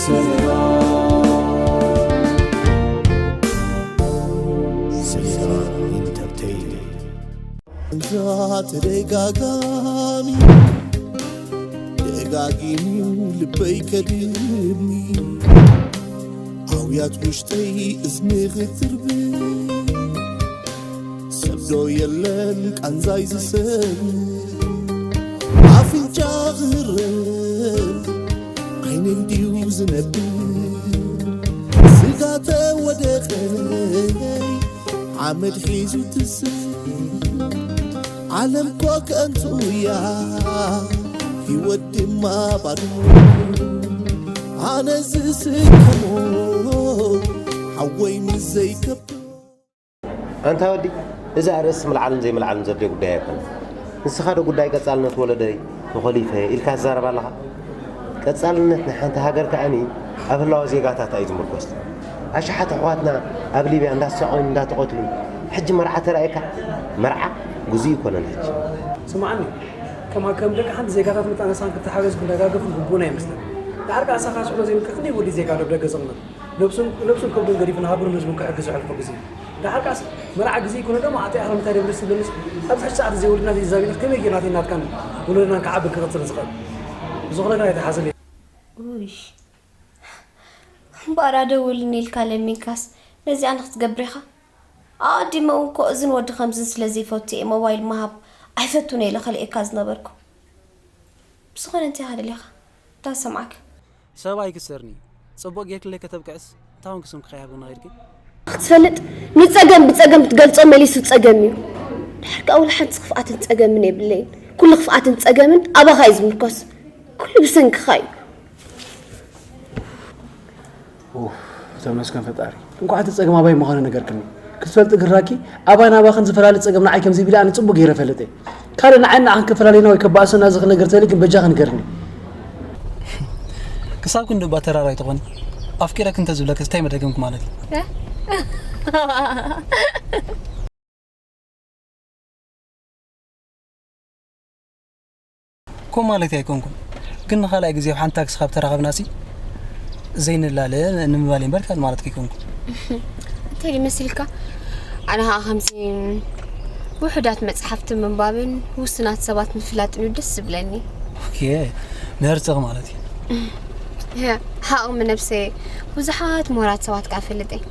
ሰላም፣ ሰላም ኢንተርቴይንመንት። እዛ ተደጋጋሚ፣ ደጋጊሙ ልበይ ከድሚ፣ ኣውያት ውሽጠይ እዝኒ ክትርብ፣ ሰብ ዶ የለን ቃንዛይ ዝሰብ፣ ኣፍንጫ ክህረም ዓይነይ ድዩ ዝነብር፣ ስጋተ ወደቐይ ሓመድ ሒዙ ትስብ፣ ዓለም ኮ ከንቱ እያ ህይወት ድማ ባዶ፣ ኣነ ዝስከሞ ሓወይ ምስ ዘይከብዶ። ኣንታ ወዲ፣ እዚ ኣርእስቲ ምልዓልን ዘይምልዓልን ዘድልዮ ጉዳይ ኣይኮነን። ንስኻ ዶ ጉዳይ ቀጻልነት ወለደይ ተኾሊፈ ኢልካ ትዛረብ ኣለኻ? ቀጻልነት ናይ ሓንቲ ሃገር ከኣኒ ኣብ ህላወ ዜጋታታ እዩ ዝምርኮስ። ኣሽሓት ኣሕዋትና ኣብ ሊብያ እንዳተሳቐዩን እንዳተቐትሉን፣ ሕጂ መርዓ ተራእየካ? መርዓ ግዙእ ኣይኮነን ሕጂ። ስምዓኒ፣ ከም ከም ደቂ ሓንቲ ዜጋታት መጠን ንስኻን ክትተሓጋገዝን ክትደጋገፍን ግቡእና ይመስለኒ። ደሓር ከኣ ንስኻ ሽሕሎ ዘይብልካ ክንደይ ወዲ ዜጋ ኣሎ ብደገ ዘቕመጥ? ነብሱን ነብሱን ከብዱን ገዲፉ ንሃገሩን ህዝቡን ክሕግዝ ዘሕልፎ ግዜ። ደሓር ከኣስ መርዓ ግዜ ይኩን ደሞ ኣቲ ኣኽረምታ ደብርስ ዝብለንስ ኣብዚ ሕጂ ሰዓት እዚ ወልድና ተዛቢና ከመይ ጌርና እቲ ናትካን ወለድናን ክዓቢ ክቕጽል ዝኽእል? ብዝኾነ ግን ኣይተሓዘለይ። ኡሽ፣ እምበኣር ኣደውልኒ ኢልካ ለሚንካስ ነዚኣ ንክትገብር ኢኻ? ኣቐዲመ እውን እኮ እዝን ወዲ ከምዝን ስለ ዘይፈቱ እየ ሞባይል ምሃብ ኣይፈቱን እየ ኢለ ከልእየካ ዝነበርኩ። ብዝኾነ እንታይ ኢኻ ደሊኻ? እንታይ ሰምዓካ? ሰብ ኣይክሰርኒ። ጽቡቕ ጌርክለይ ከተብቅዕስ እንታይ ኮንኪ ስምኪ ከይሃብክና ኸይድኪ? ክትፈልጥ፣ ንጸገም ብጸገም ክትገልጾ መሊሱ ጸገም እዩ። ድሕር ከኣ ወላ ሓንቲ ክፍኣትን ጸገምን የብለይን። ኩሉ ክፍኣትን ጸገምን ኣባኻ እዩ ዝምርኮስ። ኩሉ ብሰንክኻ እዩ። ኡፍ፣ ተመስገን ፈጣሪ። እንኳዕ እቲ ጸገም ኣባይ ምዃኑ ነገርክኒ። ክትፈልጢ ግራኪ፣ ኣባይ ናባኽን ዝፈላለ ጸገም ንዓይ ከም ዘይብሊ ኣነ ጽቡቕ ገይረ እፈልጥ እየ። ካልእ ንዓይን ንዓኽን ከፈላልየና ወይ ከባእሰና ዝኽእል ነገር ተልዩ ግን በጃኺ ንገርኒ። ክሳብ ክንዲ እባ ተራራይ ትኾኒ። ኣፍቂረኪ እንተዝብለክስ እንታይ መደገምኩ ማለት እዩ? ከምኡ ማለተይ ኣይኮንኩን፣ ግን ንኻልኣይ ግዜ ኣብ ሓንቲ ታክሲ ካብ ተራኸብናሲ ዘይንላለ ንምባል እየ እምበር ካልእ ማለት ከይኮንኩ። እንታይ ድዩ መሲልካ? ኣነ ኸዓ ከምዚ ውሑዳት መፅሓፍቲ ምንባብን ውሱናት ሰባት ምፍላጥን እዩ ደስ ዝብለኒ። ኦኬ፣ ምህርትኺ ማለት እዩ። ሃቕሚ ነብሰይ ብዙሓት ምሁራት ሰባት ከዓ እፈልጥ እየ።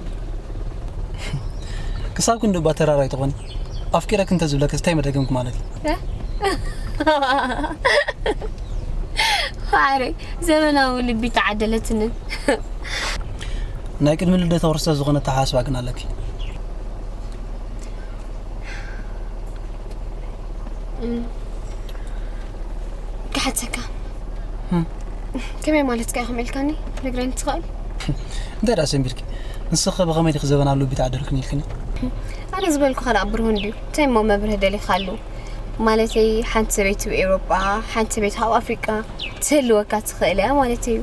ክሳብ ክንዲ እባ ተራራይ ትኾኒ። ኣፍቂረኪ እንተዝብለክስ እንታይ መደገምኩ ማለት እዩ? ዋዕረይ ዘመናዊ ልቢ ተዓደለትንን። ናይ ቅድሚ ልደተ ክርስቶስ ዝኾነ ኣተሓሳስባ ግን ኣለኪ። ክሓተካ ከመይ ማለትካ ኢኹም ኢልካኒ ነግረኒ ትኽእል? እንታይ ደኣ ሰንቢድኪ? ንስኺ ብኸመይ ዲኺ ዘበናዊ ልቢ ተዓደልክኒ ኢልክኒ? ኣነ ዝበልኩኻ ደኣ ብርሁን ድዩ? እንታይ እሞ መብርሂ ደሊኻሉ? ማለተይ ሓንቲ ሰበይቲ ብኤውሮጳ ሓንቲ ሰበይቲ ካብ ኣፍሪቃ ትህልወካ ትኽእል እያ ማለት እዩ።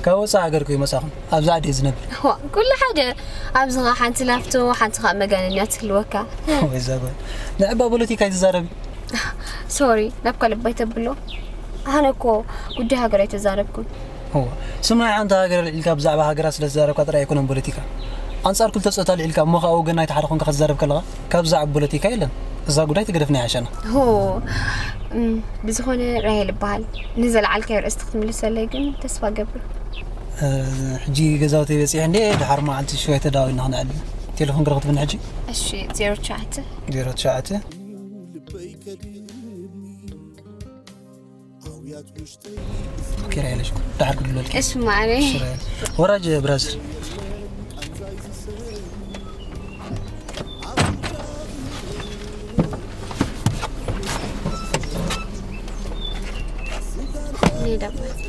ካብ ወፃእ ሃገር ኮ ይመፃኹም ኣብዛ ዓዲ እየ ዝነብር። ዋ፣ ኩሉ ሓደ። ኣብዚ ኸዓ ሓንቲ ላፍቶ ሓንቲ ኸዓ መጋነኛ ትህልወካ። ወይ እዛ ጓል ንዕባ ፖለቲካ ኣይትዛረቢ። ሶሪ፣ ናብ ካልእ ባይ ተብሎ። ኣነ እኮ ጉዳይ ሃገር ኣይተዛረብኩን። እዋ፣ ስም ናይ ሓንቲ ሃገር ኣልዒልካ ብዛዕባ ሃገራት ስለ ተዛረብካ ጥራይ ኣይኮነን ፖለቲካ። ኣንጻር ክልተ ጾታ ኣልዒልካ እሞ ኸኣ ወገን ናይቲ ሓደ ኮንካ ክትዛረብ ከለኻ ካብ ብዛዕባ ፖለቲካ የለን። እዛ ጉዳይ ትግደፍና ይሓሸና። ሆ፣ እም፣ ብዝኾነ ራሄል እበሃል። ንዘለዓልካዮ ኣርእስቲ ክትምልሰለይ ግን ተስፋ እገብር። እ፣ ሕጂ ገዛውተይ በጺሐ እንድየ፣ ድሓር መዓልቲ ሽወይ ተዳዊና ክነዕልል። ቴሌፎን ክረኽብኒ ሕጂ? እሺ፣ ዜሮ ትሽዓተ። ዜሮ ትሽዓተ። ኦኬ ራሄለሽ፣ ዳሕር ክድለልኪ። እሺ ማዕረይ። እሺ ራሄል። ወራጅ ብራዘር። ንሄድ ኣባት።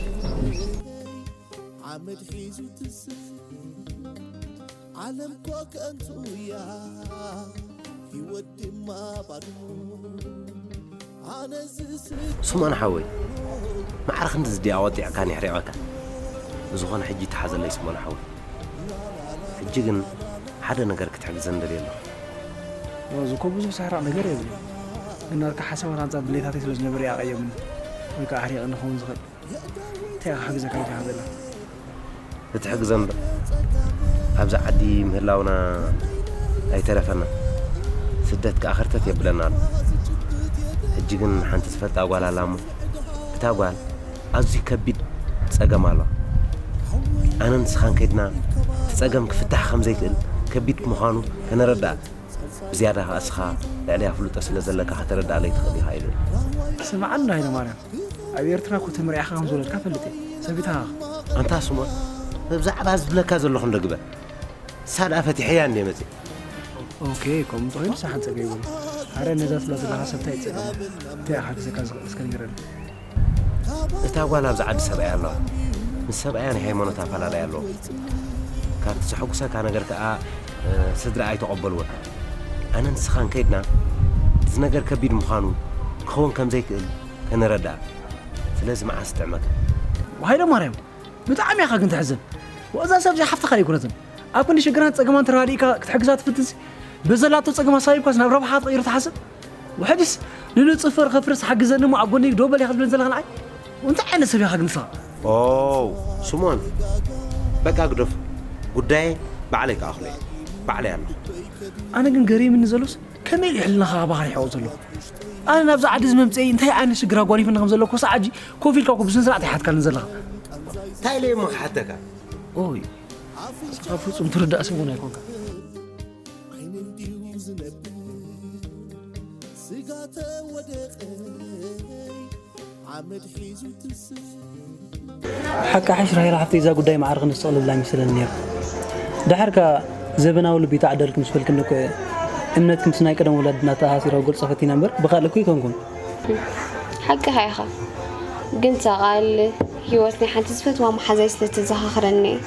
ዓመድ ሒዙ ትስፍ ዓለም ኮ ከንቱ እያ ህይወት ድማ ባዶ ኣነ ዝስብ ስሞን ሓወይ፣ ማዕረ ክንድዚ ድኣ ኣወጢዕካኒ ኣሕሪቐካ። ብዝኾነ ሕጂ ተሓዘለይ ስሞን ሓወይ። ሕጂ ግን ሓደ ነገር ክትሕግዘኒ ደልየ ኣለኹ። እዚ እኮ ብዙሕ ሳሕራቕ ነገር የብሉን። ግን ናትካ ሓሳባት ኣንጻር ድሌታተይ ስለ ዝነበረ እያ ቀየሙኒ። ወይ ከዓ ኣሕሪቕኒ ክኸውን ዝኽእል። እንታይ ኢኻ ክሕግዘካ ኢልካ ዘላ? ክትሕግዘ እምበር፣ ኣብዚ ዓዲ ምህላውና ኣይተረፈና። ስደት ከኣ ከርተት የብለና ኣሎ። ሕጂ ግን ሓንቲ ዝፈልጣ ጓል ኣላ እሞ፣ እታ ጓል ኣዝዩ ከቢድ ጸገም ኣለዋ። ኣነን ንስኻን ከይድና እቲ ጸገም ክፍታሕ ከም ዘይክእል ከቢድ ምዃኑ ከነረድኣ፣ ብዝያዳ ከኣ እስኻ ልዕሊያ ፍልጦ ስለ ዘለካ ከተረድኣለይ ትኽእል ኢኻ ኢሉ። ስምዓኒ ሃይለማርያም፣ ኣብ ኤርትራ እኮ ተመርዒኻ ከም ዝወለድካ እፈልጥ እየ። ሰቢትኻ ኢኻ። ኣንታ ስሞን፣ ብዛዕባ ዝብለካ ዘለኹ እንዶ ግበር። ንሳ ደኣ ፈቲሐያ እንድየ መጺእ። ኦኬ፣ ከምኡ እንተኾይኑ ንሳ ሓንቲ ጸገም የብሉን። ኣረ ነዛ ትብላ ዘለኻ ሰብ እንታይ እዩ ጸገማ? እንታይ እዩ ክሓግዘካ ዝኽእል እስከ ንገረኒ። እታ ጓል ኣብዚ ዓዲ ሰብኣያ ኣለዋ። ምስ ሰብኣያ ናይ ሃይማኖት ኣፈላላይ ኣለዎ። ካብቲ ዘሐጉሰካ ነገር ከኣ፣ እ፣ ስድራ ኣይተቐበልዎን። ኣነ ንስኻን ከይድና፣ እዚ ነገር ከቢድ ምዃኑ፣ ክኸውን ከም ዘይክእል ከነረድኣ። ስለዚ መዓስ ይጥዕመካ? ሃይለ ማርያም፣ ብጣዕሚ ኢኻ ግን ተሕዝን። ወዛ ሰብ እዚኣ ሓፍትኻ ኣይኮነትን። ኣብ ክንዲ ሽግራን ጸገማን ተረዳዲእካ ክትሕግዛ ትፍትንሲ፣ በዘላቶ ጸገም ኣሳቢብካስ ናብ ረብሓ ትቕይሮ ትሓስብ? ውሕድስ ንልጽፈር ከፍርስ ሓግዘኒ እሞ ኣብ ጎነይ ደው በል ኢኻ ትብለኒ ዘለኻ ንዓይ? እንታይ ዓይነት ሰብ ኢኻ ግን ንስኻ? ኦ ስሞን፣ በቃ ግደፉ። ጉዳየ ባዕለይ ክኣኽሎ እየ። ባዕለይ ኣለኹ። ኣነ ግን ገሪምኒ ዘሎስ ከመይ ኢሉ ሕልናኻ ኣባኻሪሕዎ ዘሎ? ኣነ ናብዛ ዓዲ እዚ መምፅኤይ እንታይ ዓይነት ሽግር ኣጓኒፍኒ ከም ዘሎ ኮሳ ዓጂ ኮፍ ኢልካ እኮ ብስነ ስርዓት ኣይሓትካልን ዘለኻ። እንታይ ኢለ እሞ ክሓተካ? ኦይ ንስኻ ፍፁም ትርዳእ ሰብ እውን ኣይኮንካ። ዓይነይ ድዩ ዝነብር ስጋ ተወደቐይ ሓመድ ሒዙ ትንስእ። ሓቂ ሓሽ ራሄል ሓፍተይ እዛ ጉዳይ ማዕረ ክንስቕልላ ኣይመሰለኒ ነይሩ። ደሓር ከኣ ዘበናዊ ልቢ ይተዓደልኪ ምስ በልክኒ እኮ እየ እምነትኪ ምስ ናይ ቀደም ወለድና ተኣሳሲረ ክገልጾ ፈቲነ እምበር ብኻልእ እኮ ኣይኮንኩን። ሓቅኻ ኢኻ ግን እታ ቃል ህይወት ናይ ሓንቲ ዝፈትዋ መሓዛይ ስለ ተዘኻኽረኒ እየ።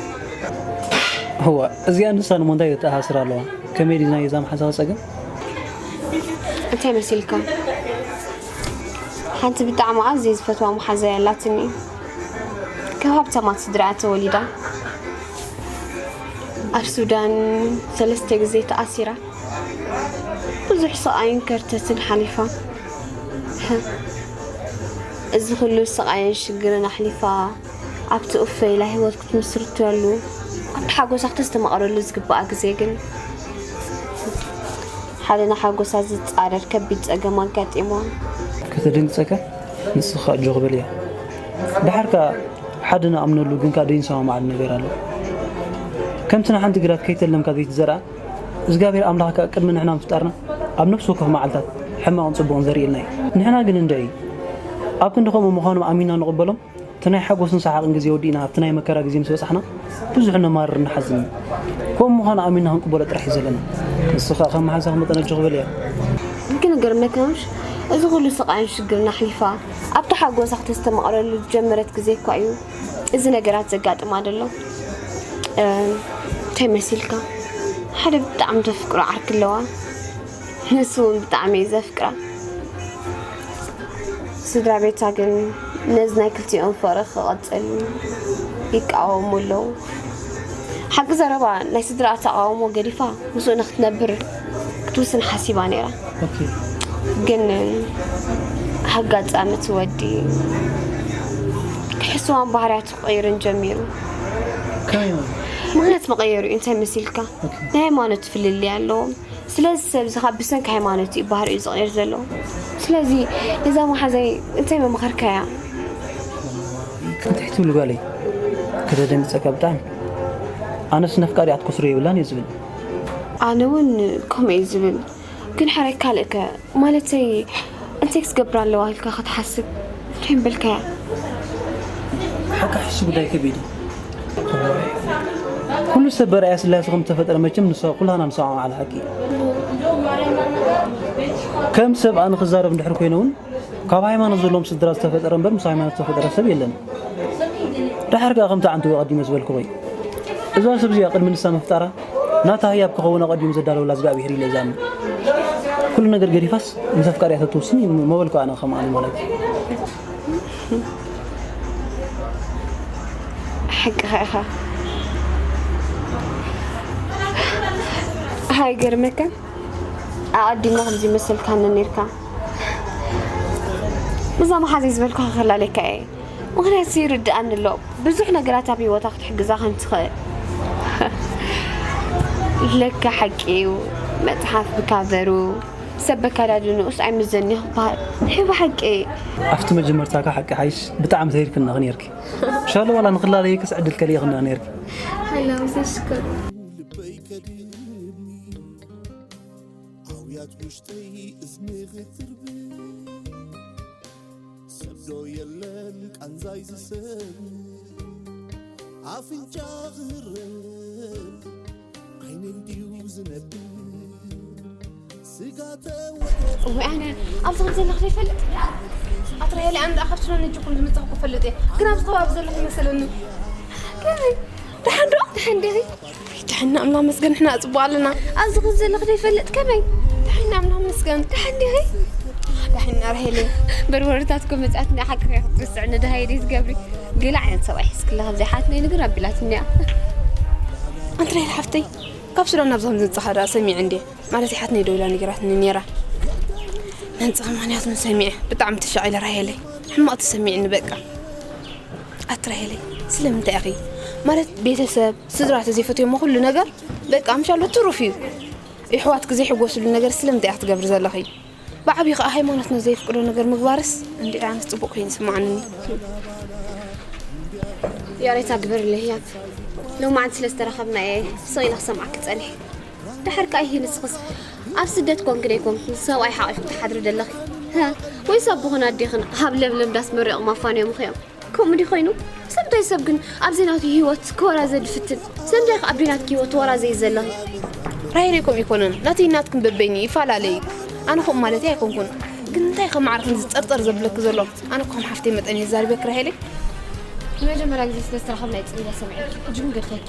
እዋ እዚኣ ንሳ ንሞ እንታይ ተኣሳስር ኣለዋ? ከመይ ድዩ ናይ እዛ መሓዛኺ ጸገም? እንታይ መሲልካ? ሓንቲ ብጣዕሚ ኣዝየ ዝፈትዋ መሓዛይ ኣላትኒ። ካብ ሃብታማት ስድራ እያ ተወሊዳ። ኣብ ሱዳን ሰለስተ ግዜ ተኣሲራ። ብዙሕ ስቓይን ከርተትን ሓሊፋ። እዚ ኩሉ ስቓይን ሽግርን ኣሕሊፋ ኣብቲ ኡፍ ኢላ ህይወት ክትምስርተሉ ኣብቲ ሓጎሳ ክተስተማቕረሉ ዝግባኣ ግዜ ግን ሓደ ንሓጎሳ ዝጻረር ከቢድ ጸገም ኣጋጢምዋ። ከተደንግጸካ ንስኻ ኣጆኺ በልያ። ደሓር ከኣ ሓደ ንኣምነሉ ግን ከኣ ዘይንሰማማዓሉ ነገር ኣሎ። ከምቲ ንሓንቲ ግራት ከይተለምካ ዘይትዘርኣ እግዚኣብሔር ኣምላኽ ከኣ ቅድሚ ንሕና ምፍጣርና ኣብ ነፍሲ ወከፍ መዓልታት ሕማቕን ጽቡቕን ዘርእየልና እዩ። ንሕና ግን እንድዒ ኣብ ክንዲ ከምኡ ምዃኖም ኣሚንና ንቕበሎም እቲ ናይ ሓጎስን ሰሓቕን ግዜ ወዲእና ኣብቲ ናይ መከራ ግዜ ምስ በጻሕና ብዙሕ ነማርር ንሓዝን እዩ። ከምኡ ምዃኑ ኣሚንና ክንቅበሎ ጥራሕ እዩ ዘለና። ንሱ ከኣ ከም መሓዛኺ መጠን ኣጆኺ በልያ። ግን ገርመካምሽ እዚ ኩሉ ስቓይን ሽግርን ኣሕሊፋ ኣብቲ ሓጎሳ ክተስተማቕረሉ ዝጀመረት ግዜ እኳ እዩ እዚ ነገራት ዘጋጥማ ዘሎ። እንታይ መሲልካ ሓደ ብጣዕሚ ተፍቅሮ ዓርኪ ኣለዋ። ንሱ እውን ብጣዕሚ እዩ ዘፍቅራ። ስድራ ቤታ ግን ነዚ ናይ ክልቲኦም ፍቕሪ ክቕጽል ይቃወሙ ኣለዉ። ሓቂ ዘረባ ናይ ስድራ ተቓውሞ ገዲፋ ምስኡ ንክትነብር ክትውስን ሓሲባ ነይራ። ግን ኣጋጣሚ እቲ ወዲ ክሕስዋን ባህርያቱ ክቕይርን ጀሚሩ። ምኽንያት መቐየሩ እዩ እንታይ መሲልካ? ናይ ሃይማኖት ፍልልይ ኣለዎም። ስለዚ ሰብ እዚ ካብ ብሰንኪ ሃይማኖት እዩ ባህሪኡ ዝቕይር ዘሎ። ስለዚ ነዛ መሓዛይ እንታይ መምኸርካያ? ከምቲ ትብል ጓለይ ከተደንግጸካ ብጣዕሚ። ኣነስ ነፍቃሪ ኣትኮስሮ የብላን እየ ዝብል። ኣነ እውን ከምኡ እየ ዝብል። ግን ሕራይ ካልእከ ማለተይ እንታይ ክትገብር ኣለዋ ኢልካ ክትሓስብ እንታይ ምበልካያ? ሓቂ ሕሱ ጉዳይ ከቢድ እዩ። ኩሉ ሰብ በርኣያ ስላሴ ከም ዝተፈጠረ መቸም ንሳ ኩላና ንሰማማዓሉ ሓቂ እዩ። ከም ሰብ ኣነ ክዛረብ እንድሕር ኮይነ እውን ካብ ሃይማኖት ዘለዎም ስድራ ዝተፈጠረ እምበር ምስ ሃይማኖት ዝተፈጠረ ሰብ የለን። ደሓር ከኣ ከምቲ ዓንተቦይ ኣቐዲመ ዝበልኩኺ እዛ ሰብ እዚኣ ቅድሚ ንሳ ምፍጣራ ናታ ህያብ ክኸውን ኣቐዲሙ ዘዳለወላ እግዚኣብሄር ኢለ እዛም ኩሉ ነገር ገዲፋስ ምስ ኣፍቃሪኣ ተትውስን መበልኩ ኣነ ከም ኣነ ማለት እዩ። ሓቅኻ ኢኻ። ኣይገርመካን ኣቐዲምና ከምዚ መሰልካኒ ነርካ። እዛ መሓዘይ ዝበልኩኻ ክላለካ እየ። ምኽንያቱ ይርድኣኒ ኣሎ፣ ብዙሕ ነገራት ኣብ ህይወታ ክትሕግዛ ከም ትኽእል። ለካ ሓቂ እዩ። መጽሓፍ ብካቨሩ፣ ሰብ በካዳድንኡስ ኣይምዘኒ ክበሃል። ሕቢ ሓቂ። ኣብቲ መጀመርታካ ሓቂ ሓይሽ ብጣዕሚ ተሪርክናኺ ነርኪ። ሻሎ ዋላ ንኽላለየክስ ዕድል ከሊእኽና ነርኪ። ሓላ ምሰሽከር። ልበይ ከድኒ ኣውያት ውሽጠይ እዝኒ ክትርብ ሰብ ዶ የለን ቃንዛይ ዝሰብ ኣፍንጫ ክህረብ ዓይነይ ድዩ ዝነብ ስጋ ተወደ እዋይ ኣነ ኣብዚ ከም ዘለኹ ዘይፈልጥ ኣትራየለ ኣነ ደኣ ካብቲ ሎሚ ንጅኩም ዝመጻኹ ክፈልጥ እየ ግን ኣብዚ ከባቢ ዘለኹ ይመሰለኒ ከመይ ደሓን ዶ ደሓን ዲኺ ደሓን ኣምላኽ መስገን ንሕና ጽቡቕ ኣለና ኣብዚ ከም ዘለኹ ዘይፈልጥ ከመይ ደሓን ኣምላኽ መስገን ደሓን ዲኺ ደሓን ራሄለ በርበረታት እኮ መጻት ንሓቂ ክትርስዕ ንድሃይ ድዩ ትገብሪ ገለ ዓይነት ሰብኣይ ሒዝክላ ከምዚ ሓትነይ ንግር ኣቢላትኒ እያ ኣንትራይ ሓፍተይ ካብ ሱዳን ናብዚ ከም ዝመጻኻ ደኣ ሰሚዐ እንድየ ማለት ሓትነይ ደዊላ ነጊራትኒ ነይራ ነንጽኻ ምኽንያት ምን ሰሚዐ ብጣዕሚ ተሻቒለ ራሄለይ ሕማቕ ተሰሚዕኒ በቃ ኣቲ ራሄለይ ስለምንታይ ኢኺ ማለት ቤተሰብ ስድራ ተዘይፈትዮሞ ኩሉ ነገር በቃ ምሻሉ ትሩፍ እዩ የሕዋትኪ ዘይሕጎስሉ ነገር ስለምንታይ ኢኺ ትገብሪ ዘለኺ ብዓብዪ ኸዓ ሃይማኖትና ዘየፍቅዶ ነገር ምግባርስ እንድዒ ኣነስ ፅቡቕ ኮይኑ ይስምዓኒ። ይቕሬታ ግበርለይ ህያብ፣ ሎማዓንቲ ስለ ዝተራኸብና እየ ስቕ ኢለ ክሰምዓኪ ፀኒሐ። ደሓር ከኣ ኢሂ ንስኽስ ኣብ ስደት ኮንኪ ደይኮንኪ ሰብኣይ ሓቒፍኪ ትሓድሪ ደለኺ? ሃ? ወይስ ኣቦኽን ኣዴኽን ኣብ ለምለም ዳስ መሪቖም ኣፋንዮምኺ እዮም? ከምኡ ድዩ ኮይኑ? ስለምንታይ ሰብ ግን ኣብ ዘይናቱ ህይወት ክወራዘ ዝፍትን? ስለምንታይ ከ ኣብ ደይናትኪ ህይወት ትወራዘዪ ዘለኺ? ራሄለይ ከምኡ ኣይኮነን። ናተይን ናትክን በበይኑ እዩ፣ ይፈላለ እዩ። ኣነ ከምኡ ማለተይ ኣይኮንኩን። ግን እንታይ ከ ማዕረ ክንዲ ዝጠርጠር ዘብለኪ ዘሎ? ኣነ እኮ ከም ሓፍተይ መጠን እየ ዝዛረበኪ ራሄለይ። ንመጀመርያ ግዜ ስለ ዝተራኸብና እየ ጽን ኢለ ሰሚዐኪ። ሕጂ ግን ገድፈኪ።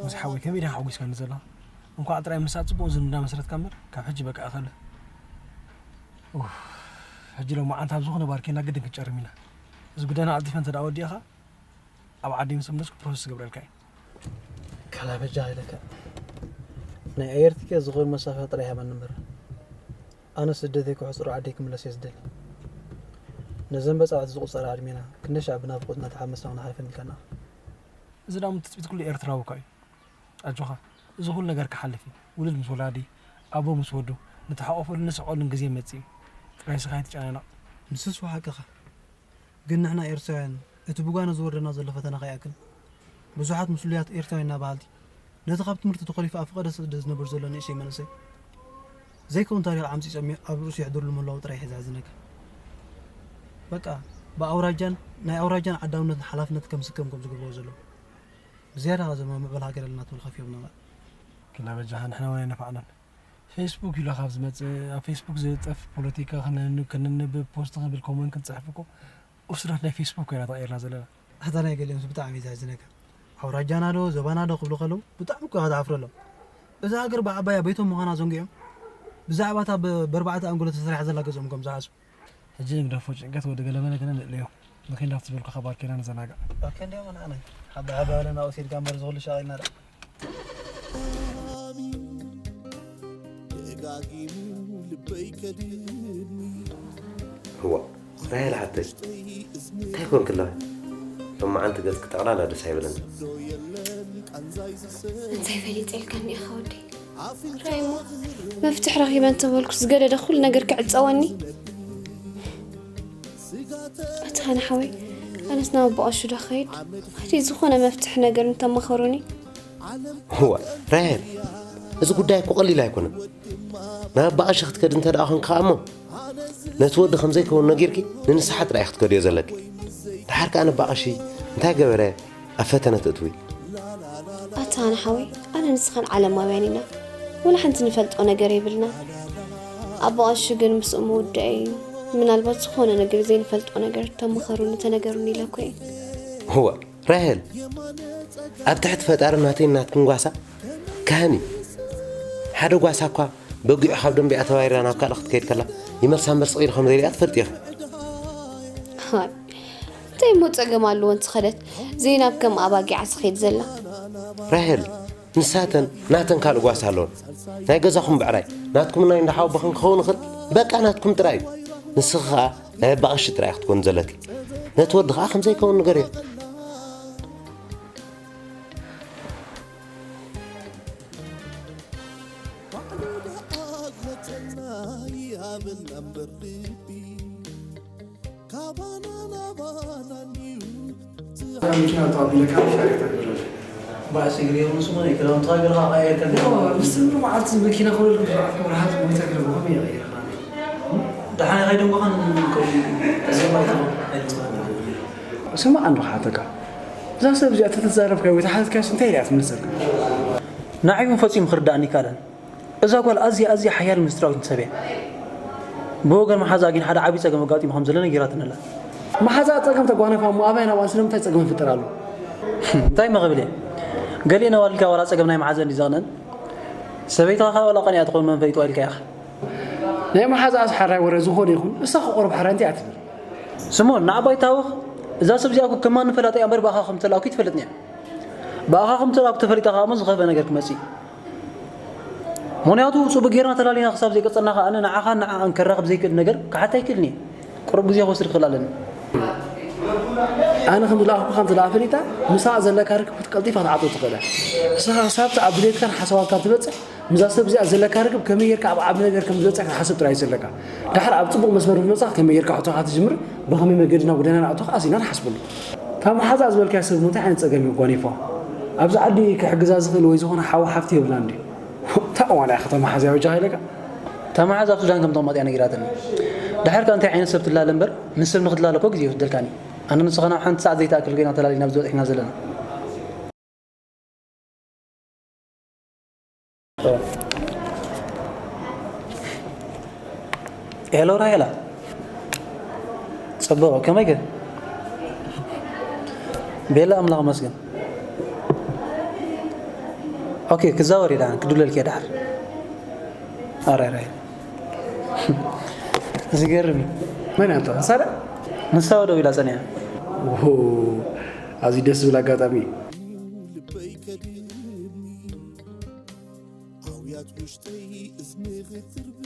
ምስ ሓወይ ከመይ ዲኻ ሓጒስካኒ ዘለኻ? እንኳዕ ጥራይ ምሳእ ጽቡቕ ዝምድና መስረትካ እምበር ካብ ሕጂ በቃ እኸለ። ኡፍ፣ ሕጂ ሎማዓንቲ ኣብ ዝኾነ ባር ኬድና ግድን ክንጨርም ኢና። እዚ ጉዳይና ቀልጢፈ እንተ ደኣ ወዲእኻ ኣብ ዓደይ ምስ ተመለስኩ ፕሮሰስ ክገብረልካ እየ። ካላ በጃኻ ኢለካ። ናይ ኣየር ትኬት ዝኾን መሳፈሪ ጥራይ ሃበኒ እምበር። ኣነ ስደተይ ክሕጽሮ ዓደይ ክምለስ እየ ዝደሊ። ነዘን በጻብዕቲ ዝቑጸራ ዕድሜና ክንደይ ሻዕ ብናፍቖት እናተሓመስና ክነሕልፈን ኢልካ ነኣ። እዚ ደኣ እሞ ትጽቢት ኩሉ ኤርትራዊ እኳ እዩ። ኣጆኻ፣ እዚ ኩሉ ነገር ክሓልፍ እዩ። ውሉድ ምስ ወላዲ፣ ኣቦ ምስ ወዱ፣ ንተሓቆፈሉን ንስሕቐሉን ግዜ ይመጽእ እዩ። ጥራይ ንስኻ ኣይትጨናነቕ። ንሱስ ሓቅኻ። ግን ንሕና ኤርትራውያን እቲ ብጓና ዝወርደና ዘሎ ፈተና ከይኣክል ብዙሓት ምስሉያት ኤርትራውያን ኢና በሃልቲ ነቲ ካብ ትምህርቲ ተኾሊፉ ኣብ ፈቐዶ ስደት ዝነብር ዘሎ ንእሽተይ መንእሰይ ዘይከውን ታሪኽ ዓምጺጾም ኣብ ርእሱ የሕድርሉ ምህላዉ ጥራይ እዩ ዘሕዝነካ። በቃ ብኣውራጃን ናይ ኣውራጃን ዓዳውነትን ሓላፍነት ከም ዝስከም ከም ዝገብርዎ ዘለዉ ብዝያዳ ከ እዞም ኣብ ምዕባለ ሃገር ኣለና ትብል ከፊኦም ናባእ። ክላ በጃኻ ንሕና እውን ኣይነፋዕናን። ፌስቡክ ኢሉ ካብ ዝመጽእ ኣብ ፌስቡክ ዝልጠፍ ፖለቲካ ክነንብ ከነንብብ ፖስት ክብል ኮመንት ክንጽሕፍ እኮ ኡስራት ናይ ፌስቡክ ኮይና ተቐይርና ዘለና። ኣታ ናይ ገሊኦምስ ብጣዕሚ እዩ ዘሕዝነካ። ኣውራጃና ዶ ዞባና ዶ ክብሉ ከለዉ ብጣዕሚ እኮ ኢኻ ትሓፍረሎም። እዛ ሃገር ብዓባያ ቤቶም ምዃና ዘንጊዖም ብዛዕባ እታ ብ- ብኣርባዕተ ኣንጎሎ ተሰሪሓ ዘላ ገዝኦም ከም ዝሓስቡ። ሕጂ ንግደፎ ጭንቀት ወዲ ገለመለ ግና ንእለዮ። ንኺድ ናብቲ ዝበልኩኻ ባር ኬድና ንዘናጋዕ። ኦኬ እንዲያው ንዓና ሓባ ሓባ በለና ወሲድካ እምበር ዝኹሉ ሻቒልና ደኣ። እዋ ራሄል ሓተይ እንታይ ኮንኪ ኣለኺ ሎማዓንቲ ገፅኪ ጠቕላላ ደስ ኣይበለኒ። እንታይ ፈሊጠ ኢልካኒ ኢኻ ወደይ? ራይሞ መፍትሕ ረኺበ እንተበልኩ ዝገደደ ኩሉ ነገር ክዕፀወኒ? ኣታ ሃና ሓወይ ኣነስ ናብ ኣቦ ቀሹ ዶ ኸይድ? ኸዲ ዝኾነ መፍትሕ ነገር እንተመኸሩኒ? እዋ ራሄል፣ እዚ ጉዳይ እኮ ቀሊል ኣይኮነን። ናብ ኣባቐሺ ክትከዲ እንተ ደኣ ኾንኪ ኸኣ እሞ፣ ነቲ ወዲ ከም ዘይከውን ነጊርኪ ንንስሓ ጥራይ ኢኺ ክትከድዮ ዘለኪ። ደሓር ከኣ ንኣባቐሺ እንታይ ገበረ ኣብ ፈተነ ተእትዊ? ኣታ ንሓወይ ኣነ ንስኻን ዓለማውያን ኢና። ወላ ሓንቲ ንፈልጦ ነገር የብልና። ኣባቐሺ ግን ምስኡ ምውድኣይ እዩ። ምናልባት ዝኾነ ነገር ዘይንፈልጦ ነገር ተመኸሩኒ ተነገሩኒ ኢለ እኮ እየ። እወ ራሄል፣ ኣብ ትሕቲ ፈጣሪ ናተይን ናትክን ጓሳ ካህን እዩ። ሓደ ጓሳ እኳ በጊዑ ካብ ደንበያ ተባሪራ ናብ ካልእ ክትከይድ ከላ ይመልሳ እምበር ስቕ ኢሉ ከም ዘይሪኣ ትፈልጢ ኢኺ። ሃይ፣ እንታይ እሞ ጸገም ኣለዎ? እንተኸደት ዘይናብ ከም ኣባጊዓ ስኸይድ ዘላ። ራሄል፣ ንሳተን ናተን ካልእ ጓሳ ኣለወን። ናይ ገዛኹም ብዕራይ ናትኩም ናይ እንዳሓወበኽን ክኸውን ይኽእል፣ በቃ ናትኩም ጥራይ እዩ። ንስኺ ኸኣ ናይ ኣባቕሽ ጥራይ ክትኮን ዘለኪ። ነቲ ወዲ ኸኣ ከም ዘይከውን ንገርዮ። መኪና ተቐቢለካ ሻገር ተግብረለ ባእሲ ግሪ የብሉስ ሞ ክዳውንትኻ ገለኻ ቀያየርካ ገለ ምስ ትብሉ መዓልቲ መኪና ክብለልኩም ተባዕት መብርሃት ሞይታ ገለ ብኸመይ ይቐይር ደሓን ከይደንጎኻን ተዘማይቶ ስማዕ እንዶ ክሓተካ እዛ ሰብ እዚኣ ተተዛረብካ ወይ ተሓተትካስ እንታይ ኢያ ትምልሰልካ ንዓይ እውን ፈጺሙ ክርዳእኒ ይካለን እዛ ጓል ኣዝያ ኣዝያ ሓያል ምስጢራዊት ሰብ እያ። ብወገን መሓዛኣ ግን ሓደ ዓብዪ ጸገም ኣጋጢሙ ከም ዘሎ ነጊራትኒ ኣላ። መሓዛኣ ጸገም ተጓነፋ እሞ ኣበይ ናብኣን ስለምንታይ ጸገም ይፍጠር ኣሎ? እንታይ መኽብል እየ? ገሊአን ኣዋልድካ ዋላ ጸገም ናይ መሓዘን ድዩ ዘቕንአን? ሰበይትኻ ከኣ ዋላ ቀኒኣ ትኸውን መን ፈሊጥዋ ኢልካ ኢኻ። ናይ መሓዛኣስ ሓራይ ወረ ዝኾነ ይኹን ንሳ ክቑርብ ሓራይ እንታይ እያ ትብል? ስምኦን ንዓባይ ታወኽ እዛ ሰብ እዚኣ እኮ ከማኒ ፈላጣ እያ እምበር ብኣኻ ከም ትጸልኣኩ ኣይትፈልጥን እያ። ብኣኻ ከም ትጸልኣኩ ተፈሊጣ ከኣ እሞ ዝኸፍአ ነገር ክመጽእ እዩ። ምኽንያቱ ጽቡቕ ጌርና ተላሊና ክሳብ ዘይቀጸልና ከኣ ኣነ ንዓኻን ንዓኣን ከራኽብ ዘይክእል ነገር ክሓታ ኣይክእልን እየ። ቁሩብ ግዜ ክወስድ ክኽእል ኣለኒ። ኣነ ከም ዝለኣኽኩ ከም ዘለኣ ፈሊጣ ምሳኣ ዘለካ ርክብ ክትቀልጢፋ ክትዓጾ ትኽእል እያ። ንስኻ ክሳብ እቲ ኣብ ድሌትካን ሓሳባትካን ትበጽሕ ምስዛ ሰብ እዚኣ ዘለካ ርክብ ከመይ ጌርካ ኣብ ዓቢ ነገር ከም ዝበጽሕ ክትሓስብ ጥራይ እዩ ዘለካ። ደሓር ኣብ ጽቡቕ መስመር ምስ መጻኻ ከመይ ጌርካ ሕቶኻ ትጅምር ብኸመይ መገዲ ናብ ጎደና ንኣቱ ከኣ ኣዚና ንሓስበሉ። እታ መሓዛኣ ዝበልካያ ሰብ እሞ እንታይ ዓይነት ጸገም እዩ ኣጓኒፋ? ኣብዚ ዓዲ ክሕግዛ ዝኽእል ወይ ዝኾነ ሓው ሓፍቲ የብላን ድዩ? እታ እዋን እያ ከተማ ሓዝያ በጃኻ ኢለካ። እታ መሓዛ ኣብ ሱዳን ከም ተቐመጥ እያ ነጊራትኒ። ድሓር ከ እንታይ ዓይነት ሰብ ትላለ እምበር ምስ ሰብ ንክትላለ እኮ ግዜ ይወስደልካን እዩ። ኣነ ንስኻ ናብ ሓንቲ ሰዓት ዘይትኣክል ኮይና ተላሊና ኣብዚ በጺሕና ዘለና። ሄሎ ራሄላ፣ ጽቡቕ ከመይ ግን? ቤላ ኣምላኽ መስገን። ኦኬ ክዛወር እየ ደሓን ክድውለልኪ እየ ደሓር። ኣራይ ራይ ዝገርም እዩ። መን እያ እታ ንሳ ዶ? ንሳ ደው ኢላ ጸኒሓ። ኦሆ፣ ኣዝዩ ደስ ዝብል ኣጋጣሚ እዩ። ልበይ ከድሚ ኣውያት ውሽጠይ እዝኒ ክትርብ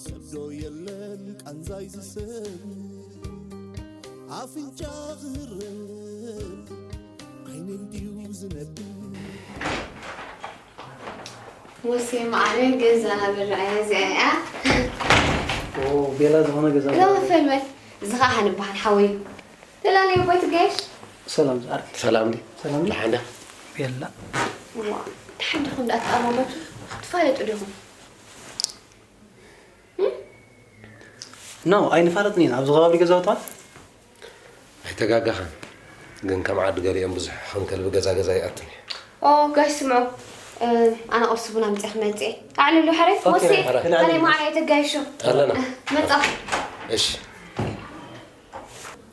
ሰብ ዶ የለን ቃንዛይ ዝሰም ኣፍንጫ ክህረብ ዓይነይ ድዩ ዝነብ ሙሴ ማዕረ ገዛ በል ረኣያ እዚኣ እያ። ኦ ቤላ ዝኾነ ገዛ እዛ መፈል በል እዚ ኸዓ ሃንባሃል ሓወይ ተላለየ ቦይ ትገሽ ሰላም ዝኣር ሰላም ዲ ሰላም ዲ ደሓንዳ ቤላ ዋ ተሓድኹም ዳኣ ተኣማመቱ ትፋለጡ ዲኹም ኖ ኣይንፋለጥን ኢና ኣብዚ ከባቢ ገዛውታ ኣይተጋጋኻን ግን ከም ዓዲ ገሊኦም ብዙሕ ከም ከልቢ ገዛ ገዛ ይኣትን እዩ ኦ ጋሽ ስምዑ ኣነ ቁርሲ ቡን ኣምፅእ ክመፅእ ኣዕልሉ ሕረ ኦኬ፣ ወሲ ሕረ። ኣነ ማዕረ የተጋይሾ ኣለና መፃ እሺ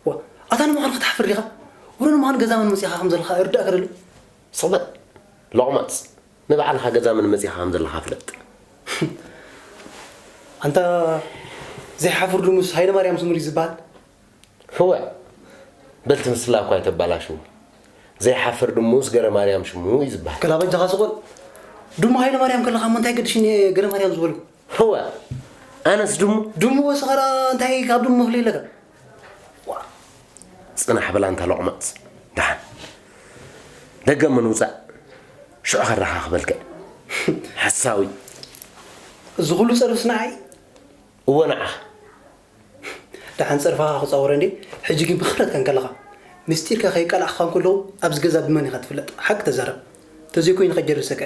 ዋ ኣታ ንምዃኑ ክትሓፍር ዲኻ ወረ ንምዃኑ ገዛ መን መፂኻ ከም ዘለኻ ይርዳእካ ደሎ ስቕ በል ሎቕማፅ ንባዕልኻ ገዛ መን መፂኻ ከም ዘለኻ ፍለጥ ኣንታ ዘይሓፍር ድሙስ ሃይለ ማርያም ስሙር እዩ ዝበሃል ህወ በልቲ ምስላ እኳ የተባላሽው ዘይሓፍር ድሙስ ገረ ማርያም ሽሙ እዩ ዝበሃል ከላ በጃኻ ስቑል ድሙ ሃይለ ማርያም ከለኻ እሞ እንታይ ገድሽኒ ገረ ማርያም ዝበልኩ ህወ ኣነስ ድሙ ድሙ ወስኸራ እንታይ ካብ ድሙ መፍለይ ኣለካ ፅናሕ በላ እንታ ሎቕማፅ ደሓን ደገ ምንውፃእ ሽዑ ከራኻኽበልከ ሓሳዊ እዚ ኩሉ ጸርፍስ ንዓይ እወ ንዓኻ ደሓን ጸርፍኻ ክጻወረ እንዴ ሕጂ ግን ብኽረት ከንከለኻ ምስጢርካ ከይቃላዕኻ እንከለዉ ኣብዚ ገዛ ብመን ኢኻ ትፍለጥ ሓቂ ተዛረብ ተዘይኮይኑ ከጀርሰካ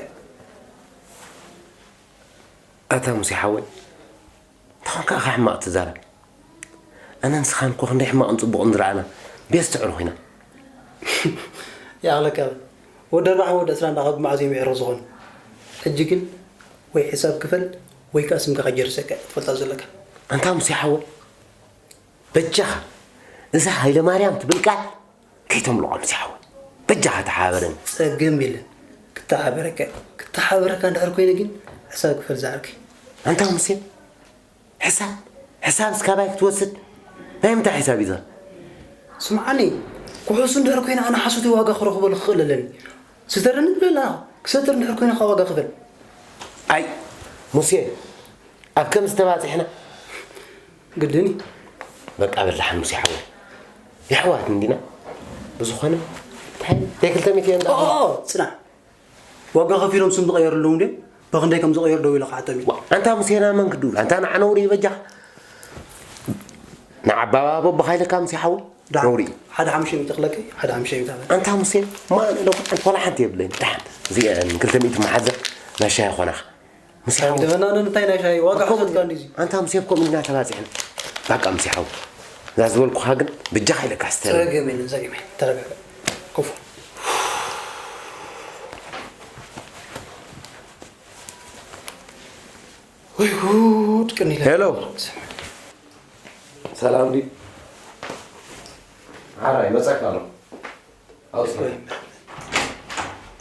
ኣታ ሙሴ ሓወይ እንታይ ኾንካ ኢኻ ሕማቕ ትዛረብ ኣነ ንስኻን እኮ ክንደይ ሕማቕን ጽቡቕን ዝረኣና ቤስት ዕሩኽ ኢና ይኣኽለካ ወዲ ኣርባዓን ወዲ ዕስራን ደኣ ካብ መዓዝ እዮም ዕሩኽ ዝኾኑ ሕጂ ግን ወይ ሕሳብ ክፈል ወይ ከኣ ስምካ ከጀርሰካ ትፈልጣ ዘለካ ኣንታ ሙሴ ሓወይ በጃኻ እዛ ሃይለ ማርያም ትብል ቃል ከይተምልቖ ሙሴ ሓወይ በጃኻ ተሓባበረኒ ጸገም የለን ክተሓበረካ፣ ክተሓበረካ እንድሕር ኮይነ ግን ሕሳብ ክፈል ዝዓርከይ። ኣንታ ሙሴ፣ ሕሳብ፣ ሕሳብ እስካባይ ክትወስድ? ናይ ምንታይ ሕሳብ እዩ እዛ? ስምዓኒ፣ ክሑሱ እንድሕር ኮይነ ኣነ ሓሶተይ ዋጋ ክረኽበሉ ክኽእል ኣለኒ። ስተረኒ ብለላ፣ ክሰትር እንድሕር ኮይነ ከኣ ዋጋ ክፈል። ኣይ፣ ሙሴ፣ ኣብ ከም ዝተባጽሕና ግድን እዩ። በቃ በል ደሓን ሙሴ ሓወይ። የሕዋት እንዲና። ብዝኾነ፣ እንታይ፣ ናይ ክልተ ሚእቲ እየን ኦ፣ ኦ፣ ደኣ። ኦ፣ ጽናሕ። ዋጋ ከፊሎም ስም ዝቐየሩ ኣለዉ እንዴ? ብኽንደይ ከም ዝቐየሩ ደው ኢለ ክሓቶም እዩ። ዋ፣ ኣንታ ሙሴና መን ክድውል? ኣንታ ንዓ ነውሪ ይበጃኻ። ንዓባባ በቦኻ ኢለካ ሙሴ ሓወይ። ደሓን። ነውሪ። ሓደ ሓሙሽተ ሚእቲ ክለቀይ፣ ሓደ ሓሙሽተ ሚእቲ ሃበኒ። ኣንታ ሙሴ፣ ማን ኢሎም? ኣንታ ዋላ ሓንቲ የብለይን። ደሓን። እዚአን ክልተ ሚእቲ መሓዘ ናይ ሻሂ ኾናኻ። ሙሴ ሓወይ። ደበና እንታይ ናይ ሻሂ ዋጋ ከምኡ ሓሰብካ እንዲዚ? ኣንታ ሙሴ፣ ከምኡ ኢልና ተባጺሕና። በቃ ሙሴ ሓወይ። እዛ ዝበልኩኻ ግን ብጃኻ ኢለካ ስተር። ጸገም የለን፣ ጸገም የለን። ተረጋጋ። ኮፍ። ወይ ጉድ፣ ቅኒ ኢለ። ሄሎ። ሰላም ድዩ? ዓራይ፣ መጻካ ኣሎ። ኣውስ።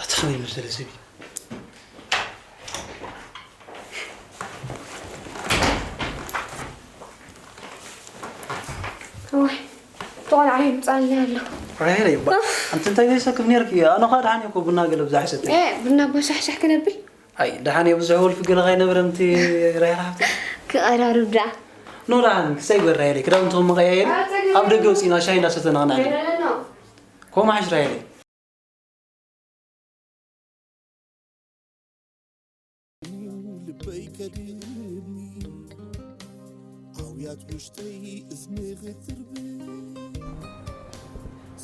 ኣታ ከመይ መሰለ ሰብ እዩ? እዋይ፣ እቲ ቆልዓ ይምጻለይ ኣሎ። ራሄል እባ፣ ኣንቲ እንታይ ዘይሰክፍ ነርኪ? ኣነ ኸኣ ደሓን እየ እኮ፣ ቡና ገለ ብዛሕ ይሰትየ። ኤ፣ ቡና እባ ሻሕሻሕ ክነብል? ኣይ፣ ደሓን እየ፣ ብዙሕ ወልፊ ገለ ከይነብረ፣ ኣንቲ ራሄል ሓፍቲ። ክቐራርብ ደኣ። ኖ፣ ደሓን፣ ክሳይ ይግበር ራሄለይ፣ ክዳውንትኹም መቐያየሪ ኣብ ደገ ውጺእና ሻሂ እንዳሰተና ክንዕልል። ከምኡ ምሓሽ ራሄለይ። ልበይ ከድምኒ ኣውያት ውሽጠይ እዝኒ ክትርብ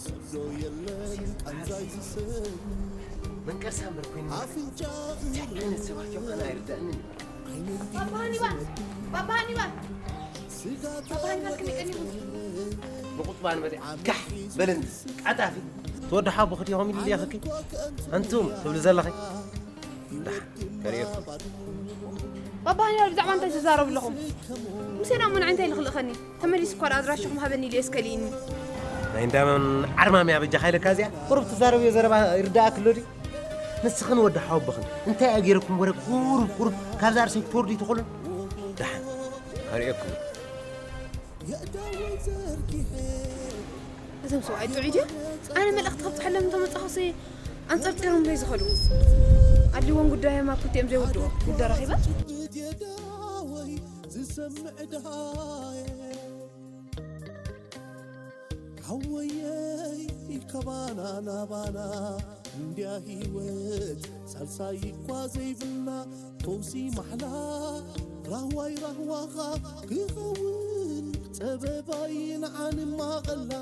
ሰብ ዶ የለን ቃንዛይ ዝሰሚ መንቀርሳ እምበር ኮይኑ ኣፍንጫ እዚኣ ዓይነት ሰባት እዮም ኣነ ኣይርዳእንን እዩ። ባባ ሃኒባል! ባባ ሃኒባል! ስጋ ባባ ሃኒባል ከመይ ቀኒኹም? ንቑጥባ ንመጽእ ጋሕ በለኒ። ቀጣፊ ትወዲ ሓቦ ክድኹም ኢሉ ይኸኪ ኣንቱም ትብሉ ዘለኺ። ዳሕ ከርእየኩም። ባባ ሃኒባል ብዛዕባ እንታይ ትዛረቡ ኣለኹም? ሙሴና እሞ ንዓይ እንታይ ኢሉ ክልእኸኒ? ተመሊሱ እኳ ኣድራሻኹም ሃበኒ ኢሉ የስከልእኒ። ናይ እንዳመን ዓርማምያ በጃኻ ኢለካ እዚኣ? ቁሩብ ትዛረብዮ ዘረባ ይርዳእኪ ኣሎ ድዩ? ንስኽን ወዲ ሓወቦኽን እንታይ ኣገይረኩም ወረ ቁሩብ ቁሩብ ካብዛ ርእሰይ ክትወርዱ ኣይትኽእሉን? ደሓን ከርእየኩም። እዞም ሰብኣይ ጥዑይ ድዮም? ኣነ መልእኽቲ ከብጽሓሎም እንተመጻኹሲ ኣንጸርጺሮም ዶ ይዝኸዱ? ኣድልዎም ጉዳዮም ኣብ ክልቲኦም ዘይውድኦ ጉዳይ ረኺበ? ዝሰምዕ ድሃየ ሓወየይ ካባና ናባና እንድያ ህይወት ሳልሳይ እኳ ዘይብልና ፈውሲ ማሕላ ራህዋይ ራህዋኻ ክኸውን ጸበባይ ንዓንማ ቐላ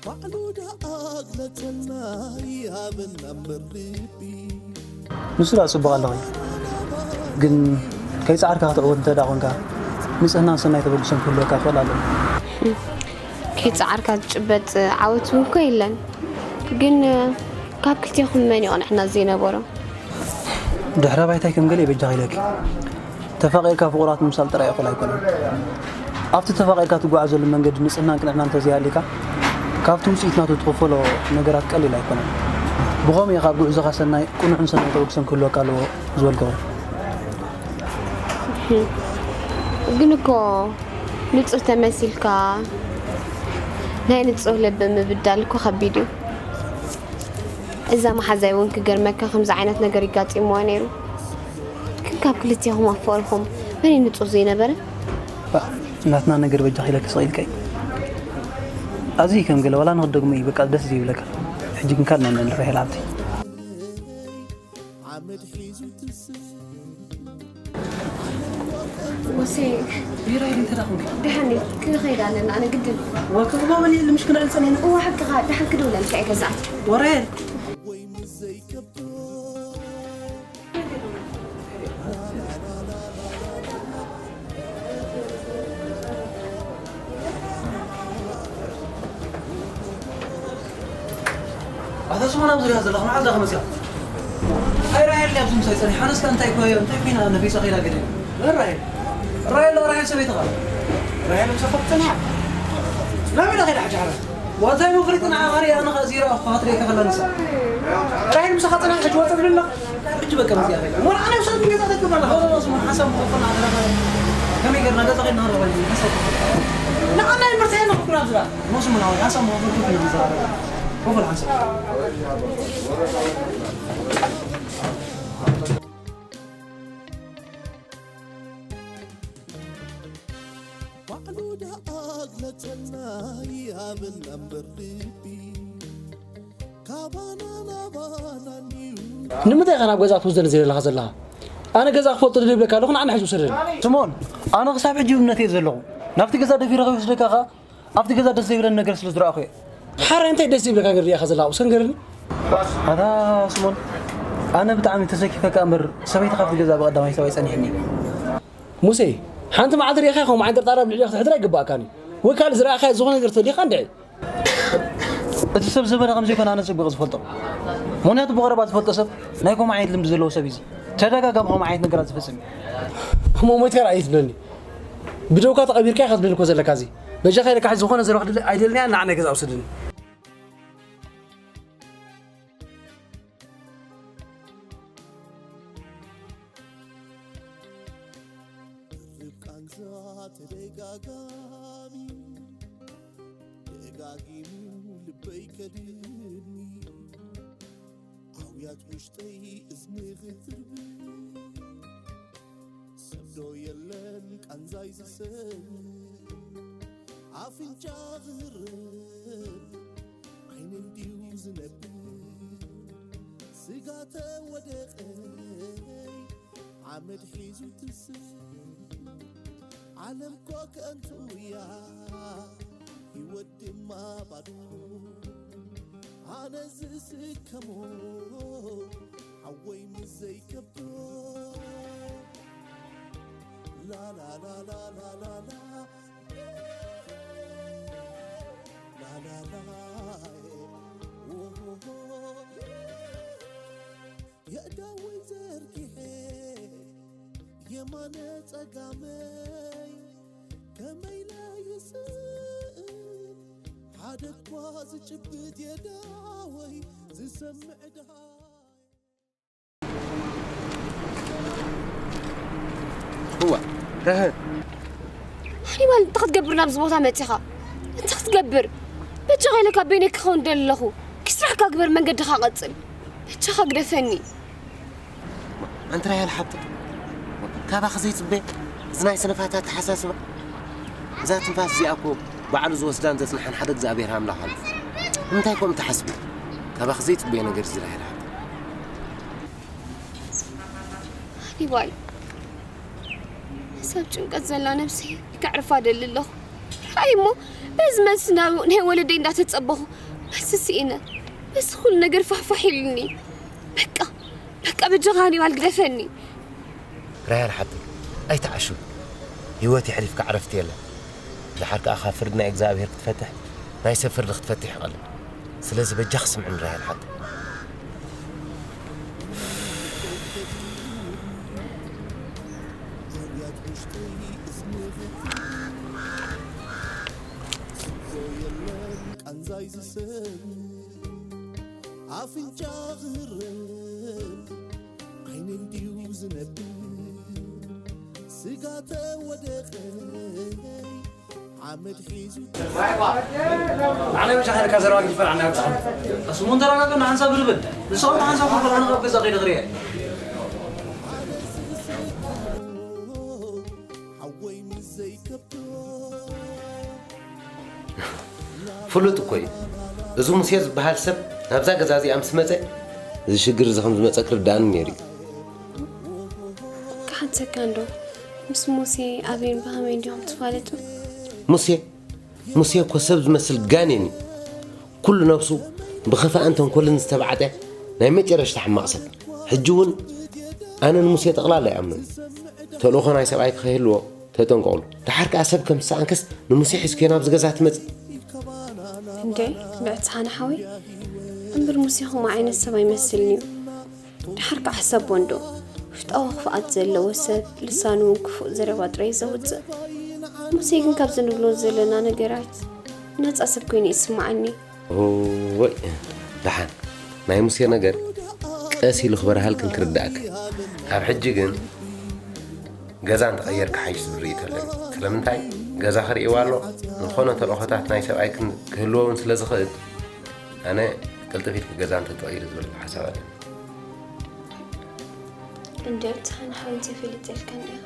ባዕሉ ደኣ ግለጸልና ይሃበና እምበር ልቢ። ንሱ ደኣ ጽቡቕ ኣለኺ፣ ግን ከይጸዓርካ ክትዕወት እንተ ደኣ ኾንካ፣ ንጽህናን ሰናይ ተበግሶን ክህልወካ ይኽእል ኣሎ። ከይጸዓርካ ዝጭበጥ ዓወት እውን እኮ የለን። ግን ካብ ክልቴኹም መን እዩ ቅንዕና ዘይነበሮ? ድሕረ ባይታይ ከም ገለ ይበጃኺ ኢለኪ። ተፋቒርካ ፍቑራት ምምሳል ጥራይ እኹል ኣይኮነን። ኣብቲ ተፋቒርካ ትጓዓዘሉ መንገዲ ንጽህናን ቅንዕናን እንተዘይሃልዩካ፣ ካብቲ ውጽኢት ናቱ ትኽፈሎ ነገራት ቀሊል ኣይኮነን። ብኸምኡ እየ ካብ ጉዕዞኻ ሰናይ፣ ቅኑዕን ሰናይ ተበግሶን ክህልወካ ኣለዎ ዝበልክዎ። ግን እኮ ንጹህ ተመሲልካ ናይ ንጹህ ልቢ ምብዳል እኮ ከቢድ እዩ። እዛ መሓዛይ እውን ክገርመካ ከምዚ ዓይነት ነገር ይጋጢምዋ ነይሩ። ግን ካብ ክልቴኹም ኣፍቕርኹም መን እዩ ንጹህ ዘይነበረ? ባ፣ ናትና ነገር በጃኺ ኢለኪ ስቕ ኢልከይ። ኣብዚ ከም ገለ ዋላ ንኽትደግሞ እዩ በቃ ደስ ዘይብለካ። ሕጂ ግን ካልእ ናይ ንርሄል ሃብቲ። ሓመድ ሒዙ ትስእ ሙሴ፣ ቢራ ይድን ተዳኹም። ደሓን እዩ፣ ክንኸይድ ኣለና፣ ኣነ ግድን። ወከባ በሊ ልምሽ ክነዕል ጸኒና። እዋ፣ ሓቅኻ፣ ደሓን ክድውለልካ እየ ገዛ። ወረ። ኣታ ስሞን ኣብ ዙርያ ዘለኹም ዓዲ ዳኸ መጽያ? ኣይ ራሄል ድያ ኣብዚ ምሳይ ጸኒሓ? ኣነስ ከ እንታይ ኮ-፣ እንታይ ኮይና ነፊሳ ከይዳ ገለ? ራሄል? ራሄል፣ ራሄል ሰበይትኻ? ራሄል ምሳኻ ትጸንሓ? ናበይ ዳ ከይዳ ሕጂ ዓራት? ዋታይ መፍሪጥ ንዓኻ ርኣ፣ ኣነ ኸኣ እዚኣ ርኣኹ ክትሪኤካ ከላ ንሳ። ጥራይ ምሳኻ ጽናሕ ሕጂ ወጸ ትብል ኣለኻ። ሕጂ በቃ በዚኣ ኸይዳ። ሞን ኣነ ውሰድ ገዛ ተግባር ኣለኻ። ኸሎ ስሙ ሓሳብ መኸፈል ዓድራኻ። ከመይ ገርና ገዛ ኸይድና ኸሎ ባይ ሓሳብ። ንዓና ይምርታ የለ ኹና ዝራ። ሞስሙ ናው ሓሳብ መኸፈል ኹና ዝራ። ኹና ሓሳብ። ባዕሉ ደኣ ግለጸልና ይሃበና እምበር ልቢ ካባና ናባና እንድዩ። ንምንታይ ኢኻ ናብ ገዛ ክትወስደኒ ዘይደለኻ ዘለኻ? ኣነ ገዛ ክፈልጦ ደልየ ይብለካ ኣለኹ፣ ንዓና ሕጂ ውሰደኒ። ስምኦን፣ ኣነ ክሳብ ሕጂ እምነት እየ ዘለኹ። ናብቲ ገዛ ደፊረ ከይወስደካ ኸኣ ኣብቲ ገዛ ደስ ዘይብለኒ ነገር ስለ ዝረኣኹ እየ። ሓራይ እንታይ ደስ ዘይብለካ ነገር ርኢኻ ዘለኻ? ውሰን ገርኒ። ኣታ ስምኦን፣ ኣነ ብጣዕሚ ተሰኪፈካ እምበር ሰበይቲ ካብቲ ገዛ ብቐዳማይ ሰብኣይ ጸኒሕኒ። ሙሴ፣ ሓንቲ መዓልቲ ርኢኻያ ከምኡ ዓይነት ጥርጣረ ኣብ ልዕሊኻ ክትሕድር ኣይግባእካን እዩ። ወይ ካልእ ዝረኣኻያ ዝኾነ ነገር ተልዩኻ እንድዒ። እቲ ሰብ ዘመደ ከም ዘይኮነ ኣነ ኣጸቢቐ ዝፈልጦ። ምኽንያቱ ብቐረባ ዝፈልጦ ሰብ ናይ ከምኡ ዓይነት ልምዲ ዘለዎ ሰብ እዩ። ተደጋጋሚ ከምኡ ዓይነት ነገራት ዝፍጽም እዩ። እሞ ሞይትካ ርኣይ ትብለኒ። ብደውካ ተቐቢርካ ኢኻ ትብለኒ እኮ ዘለካ እዚ። በጃኻ ኢለካ ሕጂ ዝኾነ ዘረባ ክድለ-፣ ኣይደልንያ ንዓና ገዛ ውሰድኒ። ርብቃንዛ ተደጋጋሚ ደጋጊሙ ልበይ ከድኒ ኣውያት ውሽጠይ እዝኒ ክትርብ ሰብ ዶ የለን ቃንዛይ ዝሰምዕ ኣፍንጫ ዝህረብ ዓይኒ እንድዩ ዝነብር ስጋ ተወደቐይ ሓመድ ሒዙ ትስእ ዓለም ኮ ከንቱ እያ ህይወት ድማ ባዶ ኣነ ዝስከሞ ሓወይ ምስ ዘይከብዶ ላላላላላላላ ላላላ ኦሆሆ የእዳወይ ዘርጊሐ የማነ ጸጋመይ ከመይ ለይስእል ሓደ እኳ ዝጭብጥ የዳወይ ዝሰምዕ ድሃይ እዋ ረህ ሃኒባል እንታይ ክትገብር ናብዚ ቦታ መፂኻ? እንታይ ክትገብር? በጃኻ ኢለ ካብ በይነይ ክኸውን ደሊ ኣለኹ። ኪስራሕካ ግበር መንገድኻ ቀፅል። በጃኻ ግደፈኒ። ኣንቲ ራሄል ሓብቲ ካባኺ ዘይፅበ እዚ ናይ ሰነፋት ኣተሓሳስባ እዛ ትንፋስ እዚኣ እኮ ባዕሉ ዝወስዳን ዘፅንሓን ሓደ እግዚኣብሔር ኣምላኽ ኣሎ። ንምንታይ ከምኡ ትሓስቢ? ካባኺ ዘይፅበዮ ነገር እዚ ራሄል ሓብቲ። ሃኒባል ነዚ ኣብ ጭንቀት ዘላ ነብሰይ ከዕርፋ ደሊ ኣለኹ። ርኣይ እሞ በዚ መልሲ ናብ ናይ ወለደይ እንዳተጸበኹ መልሲ ስኢነ። በዚ ኩሉ ነገር ፋሕፋሕ ኢሉኒ። በቃ በቃ በጃኻ ሃኒባል ግደፈኒ። ራሄል ሓብተይ ኣይትዓሽዊ። ህይወት የሕሊፍካ ዕረፍቲ የለን። ደሓር ከኣ ካብ ፍርዲ ናይ እግዚኣብሄር ክትፈትሕ ናይ ሰብ ፍርዲ ክትፈትሕ ይቐልል። ስለዚ በጃኺ ስምዕኒ ራሄል ሓብተይ። ቃንዛይ ዝሰም ኣፍንጫ ክህረም ዓይኒ እንድዩ ዝነብር ስጋ ተወደቐይ ሓመድ ሒዙ ኣነ መሻ ሓይልካ ዘረባ ግዲፈር ኣና ብጻ ስሙን ተረጋጋ ንሓንሳብ ርብል ንስኹም ሓንሳብ ኮርኮር ኣነ ካብ ገዛ ከይደ ክሪኤ ሓወይ ምስ ዘይከብዶ ፍሉጥ እኮ እዩ። እዚ ሙሴ ዝበሃል ሰብ ናብዛ ገዛ እዚኣ ምስ መጸ እዚ ሽግር እዚ ከም ዝመጸ ክርድኣኒ ነይሩ እዩ። ክሓተካ እንዶ ምስ ሙሴ ኣበይን ብኸመይ እንዲኹም ትፋለጡ? ሙሴ ሙሴ እኮ ሰብ ዝመስል ጋኔን እዩ። ኩሉ ነብሱ ብኽፋእን ተንኮልን ዝተባዕጠ ናይ መጨረሽታ ሕማቕ ሰብ። ሕጂ እውን ኣነ ንሙሴ ጠቕላላ ኣይኣምኖን። ተልእኾ ናይ ሰብኣይ ከይህልዎ ተጠንቀቑሉ። ደሓር ከኣ ሰብ ከም ዝሰኣንክስ ንሙሴ ሒዝክዮ ናብዚ ገዛ ትመጽእ። እንዴ ብዕቲ ሓነ ሓወይ እምበር ሙሴ ከምኡ ዓይነት ሰብ ኣይመስልን እዩ። ደሓር ከዓ ሕሰቦ እንዶ ውሽጣዊ ክፍኣት ዘለዎ ሰብ ልሳኑ እውን ክፉእ ዘረባ ጥራይ ዘውፅእ። ሙሴ ግን ካብዚ ንብሎ ዘለና ነገራት ነጻ ሰብ ኮይኑ ይስምዓኒ። እወይ፣ ደሓን ናይ ሙሴ ነገር ቀስ ኢሉ ክበርሃልክን ክርዳእክ። ካብ ሕጂ ግን ገዛ እንተቐየርካ ሓይሽ ዝብል ርእይቶ ኣለኒ። ስለምንታይ? ገዛ ክርእይዋ ኣሎ፣ ዝኾነ ተልእኾታት ናይ ሰብኣይክን ክህልዎ እውን ስለ ዝኽእል፣ ኣነ ቅልጥፍ ኢልኪ ገዛ እንተትቕይሪ ዝብል ሓሳብ ኣለኒ። እንድዒ፣ ንስኻ ንሓወይ ዘይፈልጥ ኢልካ እንዲኻ።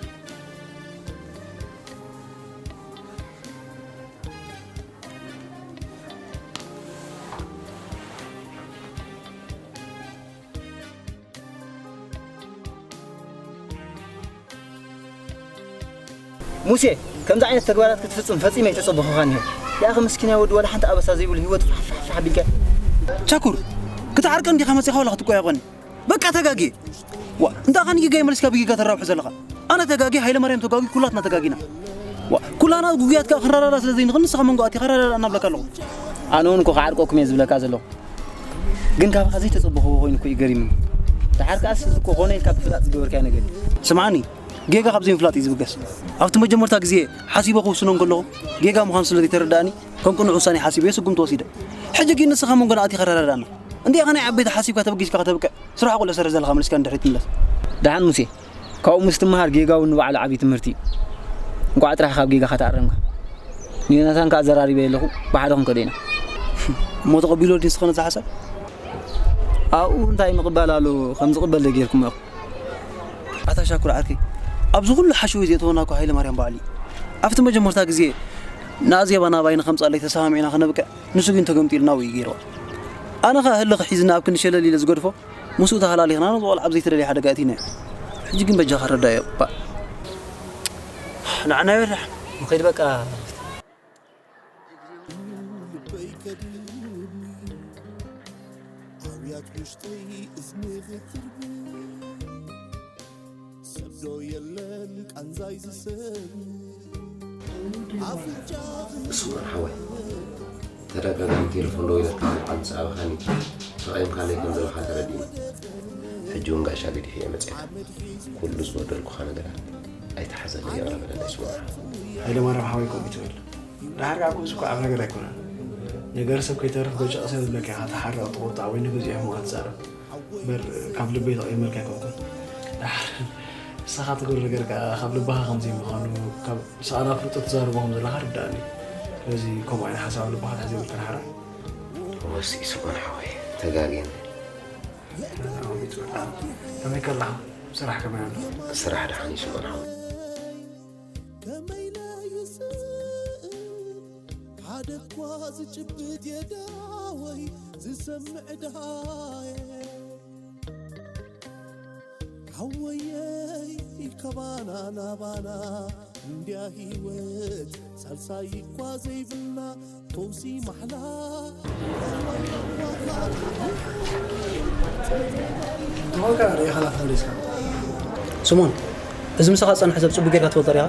ሙሴ፣ ከምዚ ዓይነት ተግባራት ክትፍጽም ፈጺመ ኣይተጸበኹኻን እየ። ያኺ ምስኪናይ ወዲ ዋላ ሓንቲ ኣበሳ ዘይብሉ ህይወት ፋሕ ፋሕ ፋሕ ኣቢልካ። ቻኩር፣ ክትዓርቀኒ ዲኻ መጺኻ ዋላ ክትቆያቆኒ? በቃ ተጋግየ። ዋ፣ እንታይ ኸን ጌጋይ መሊስካ ብጌጋ ተራብሑ ዘለኻ? ኣነ ተጋግየ፣ ሃይለ ማርያም ተጋግዩ፣ ኩላትና ተጋጊና። ዋ፣ ኩላና ጉጉያት ከኣ ክንረዳዳ ስለ ዘይንኽእል ንስኻ መንጎ ኣቲኻ ረዳዳእና እብለካ ኣለኹ። ኣነ እውን እኮ ክዓርቀኩም እየ ዝብለካ ዘለኹ። ግን ካባኻ ዘይተጸበኽዎ ኮይኑ እኮ እዩ ገሪሙኒ። ደሓር ከኣስ እዚ እኮ ኮነ ኢልካ ብፍላጥ ዝገበርካዮ ነገር እዩ። ስምዓኒ፣ ጌጋ ካብ ዘይምፍላጥ እዩ ዝብገስ። ኣብቲ መጀመርታ ግዜ ሓሲበ ክውስኖ እንከለኹ፣ ጌጋ ምዃኑ ስለ ዘይተረዳእኒ፣ ከም ቅኑዕ ውሳኔ ሓሲበ ስጉምቲ ወሲደ። ሕጂ ግን ንስኻ መንጎና ኣቲኻ ረዳዳእና። እንዲኻ ናይ ዓበይቲ ሓሲብካ ተበጊስካ ከተብቅዕ፣ ስራሕ ቁልዕ ስራሕ ዘለኻ መሊስካ ንድሕሪት ትምለስ። ደሓን ሙሴ፣ ካብኡ ምስ ትመሃር ጌጋ እውን ንባዕሉ ዓብዪ ትምህርቲ እዩ። እንቋዕ ጥራሕ ካብ ጌጋኻ ተኣረምካ። ንዮናታን ከኣ ኣዘራሪበዮ ኣለኹ፣ ብሓደ ክንከዶ ኢና። እሞ ተቐቢሎ ድዩ ንስኻ ነዛ ሓሳብ? ኣብኡ እንታይ ምቕባል ኣሎ፣ ከም ዝቕበል ዶ ጌርኩሞ ኢኹም? ኣታ ሻኩር ዓርከይ፣ ኣብዚ ኩሉ ሓሸወይ ዘእተወና እኮ ሃይለ ማርያም በዓል እዩ። ኣብቲ መጀመርታ ግዜ ንኣዜባ ናባይ ንኸምጽኣለይ ተሰማሚዕና ከነብቅዕ፣ ንሱ ግን ተገምጢሉ ናብኡ እዩ ገይርዋ። ኣነ ኸኣ ህልኽ ሒዝኒ ኣብ ክንዲ ሸለል ኢለ ዝገድፎ፣ ምስኡ ተሃላሊኽና ነዚ ቆልዓ ኣብ ዘይተደልየ ሓደጋ ኣእቲናዮ። ሕጂ ግን በጃኻ ረዳዮ እባ። ንዓና ይበርሕ። ንኸይድ በቃ። ልበይ ከድኒ ኣውያት ውሽጠይ እዝኒ ክትርብ ሰብ ዶ የለን ቃንዛይ ዝሰብ ኣፍንጫ እሱ መርሓወይ ተደጋጋሚ ቴሌፎን ደዊለካ ምዃን ዝሰኣበኻኒ ተቐይምካለይ ከም ዘለኻ ተረዲእኒ። ሕጂ እውን ጋሻ ገዲፈ እየ መፅኤካ። ኩሉ ዝበደልኩኻ ነገራት ኣይተሓዘለይ ይቕረ በለለይ እሱ መርሓወይ። ሃይለማርያም ሓወይ ከምኡ ትብል። ደሓር ከዓ ኩእስ እኮ ዓብ ነገር ኣይኮነን። ነገር ሰብ ከይተርፍ ገጭቕ ሰብ ዝብለካ ኢኻ ትሓርቕ ትቑጣዕ ወይ ንግዚኡ ሕሙቕ ትዛረብ። እምበር ካብ ልበይ ተቐይመልካ ኣይኮንኩን። ደሓር ንስኻ ትገብሮ ነገር ከዓ ካብ ልብኻ ከም ዘይምዃኑ ካብ ምሳና ፍልጠት ትዛረቦ ከም ዘለኻ ርዳእኒ። ስለዚ ከምኡ ዓይነት ሓሳብ ኣብ ልብኻ ትሕዘ ይብልካ ደሓር። ወሲ ስምኦን ሓወይ ተጋግየኒ። ከመይ ከለኻ? ስራሕ ከመይ ኣሎ? ስራሕ ደሓን እዩ ስምኦን ሓወይ። ከመይ ኢለ ይስእል ሓደ እኳ ዝጭብጥ የዳ ወይ ዝሰምዕ ድሃየ ሓወየይ ካባና ናባና እንድያ ህይወት ሳልሳይ እኳ ዘይብልና ፈውሲ ማሕላ ተዋጋ ርኢኻ ተመሊስካ። ስሞን፣ እዚ ምሳኻ ዝጸንሐ ሰብ ጽቡቕ ጌርካ ትፈልጦ ዲኻ?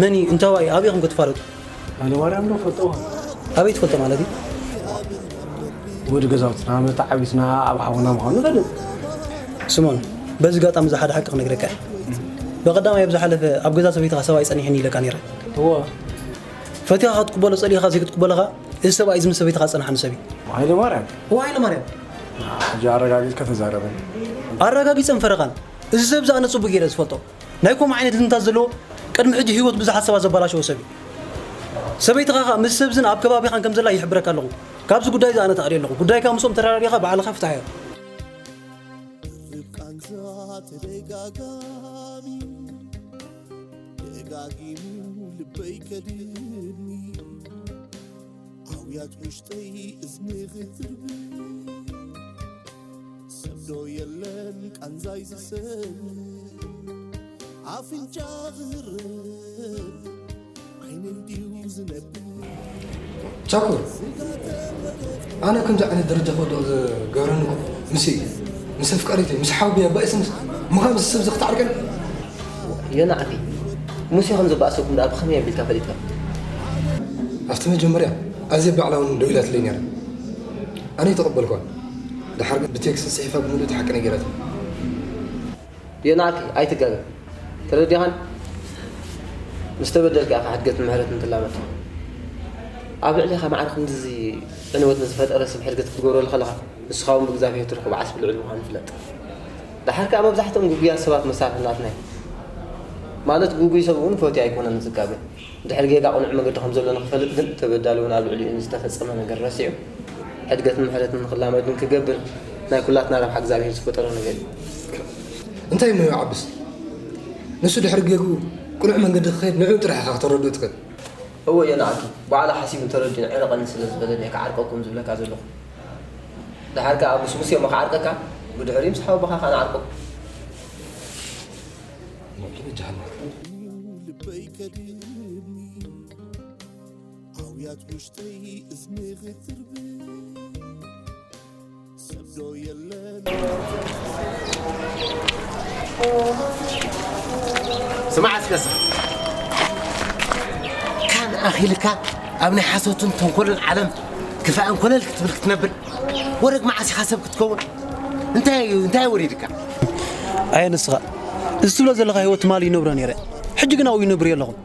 መን እዩ? እንታዋይ እዩ? ኣበይ ኢኹም ክትፋለጡ? ሃይለማርያም ዶ ፈልጦ? ኣበይ ትፈልጦ ማለት እዩ? ወዲ ገዛውትና መተዓቢትና ኣብ ሓውና ምዃኑ ንፈልጥ። ስሞን፣ በዚ ኣጋጣሚ እዚ ሓደ ሓቂ ክነግረካ እየ። ብቐዳማይ ኣብ ዝሓለፈ ኣብ ገዛ ሰበይትኻ ሰብኣይ ጸኒሑኒ ኢለካ ነይረ። እወ። ፈቲኻ ክትቅበሎ ጸሊእኻ ዘይክትቅበሎ ኸኣ፣ እዚ ሰብኣይ እዚ ምስ ሰበይትኻ ዝጸንሓኒ ሰብ እዩ። ሃይለማርያም። እወ፣ ሃይለማርያም። ሕጂ ኣረጋጊጽካ ተዛረበኒ። ኣረጋጊጸን ፈረቓን። እዚ ሰብ እዚ ኣነ ጽቡቕ ገይረ ዝፈልጦ። ናይ ከምኡ ዓይነት ልምድታት ዘለዎ፣ ቅድሚ ሕጂ ህይወት ብዙሓት ሰባት ዘበላሸወ ሰብ እዩ። ሰበይትኻ ኸኣ ምስ ሰብዝን ኣብ ከባቢኻን ከም ዘላ ይሕብረካ ኣለኹ። ካብዚ ጉዳይ እዚ ኣነ ተኣልየ ኣለኹ። ጉዳይካ ምስኦም ተደራዲኻ ባዕልኻ ፍታሓዮ። ርብቃንዛ ተደጋጋሚ ደጋጊሙ ልበይ ከድኒ ኣውያት ውሽጠይ እዝኒ ክትርብ ሰብ ዶ የለን ቃንዛይ ዝሰብ ኣፍንጫ ክህርብ ዓይነይ ድዩ ዝነብ ቻኩር ኣነ ከምዚ ዓይነት ደረጃ ክወድቕ ዝገብረኒ እኮ ምስ ምስ ኣፍቃሪተይ ምስ ሓውብያ ባእስንስ ምዃን ምስ ሰብ ዝክትዓርቀን ዮና ዓርከይ፣ ሙሴ ከም ዘባእሰኩም ደኣ ብኸመይ ኣቢልካ ፈሊጥካ? ኣብቲ መጀመርያ ኣዝየ ባዕላ እውን ደዊላትለይ ነይራ። ኣነ ኣይተቐበልኳን። ደሓር ግን ብቴክስት ጽሒፋ ብምሉእ እቲ ሓቂ ነጊራትኒ። ዮና ዓርከይ፣ ኣይትጋገ። ተረዲኻን? ምስ ተበደልካ ኢኻ ሕድገትን ምሕረትን ትላመድ። ኣብ ልዕሌኻ ማዕረ ክንድዚ ዕንወት ንዝፈጠረ ሰብ ሕድገት ክትገብረሉ ከለኻ፣ ንስኻ እውን ብእግዚኣብሄር ትረኽቦ ዓስቢ ልዑል ምዃኑ ፍለጥ። ደሓር ከኣ መብዛሕትኦም ግጉያት ሰባት መሳርሒ ናትና እዮም። ማለት ግጉይ ሰብ እውን ፈትዩ ኣይኮነን ዝጋገ። ድሕሪ ጌጋ ቅኑዕ መገዲ ከም ዘሎ ንኽፈልጥ ግን፣ ተበዳሊ እውን ኣብ ልዕሊኡ ንዝተፈጸመ ነገር ረሲዑ፣ ሕድገትን ምሕረትን ንኽላመድን ክገብር ናይ ኩላትና ረብሓ እግዚኣብሄር ዝፈጠሮ ነገር እዩ። እንታይ እሞ ይዓብስ? ንሱ ድሕሪ ጌግኡ ቅኑዕ መንገዲ ክኸይድ ንዕኡ ጥራሕ ኢኻ ከተረድኦ ትኽእል። እወ የናኣኪ፣ ባዕላ ሓሲቡን ተረዲኡን ዕረቐኒ ስለ ዝበለኒ እየ ክዓርቀኩም ዝብለካ ዘለኹ። ደሓር ከኣ ብስሙስ እየ እሞ ክዓርቀካ፣ ብድሕሪኡ ምስ ሓወቦኻ ከኣ ንዓርቆ። ልበይ ከድሚ ኣውያት ውሽጠይ እዝኒ ክትርብ ሰብ ዶ የለን። ስማዕ እስከ ስኻ ካን ኣኺልካ ኣብ ናይ ሓሶትን ተንኮልን ዓለም ክፋእን ኮለል ክትብል ክትነብር ወረግ መዓስ ኢኻ ሰብ ክትከውን እንታይ እዩ እንታይ ወሪድካ ኣየ ንስኻ እዚ ትብሎ ዘለኻ ህይወት ትማሊ ይነብሮ ነይረ ሕጂ ግን ኣብኡ ይነብር የለኹም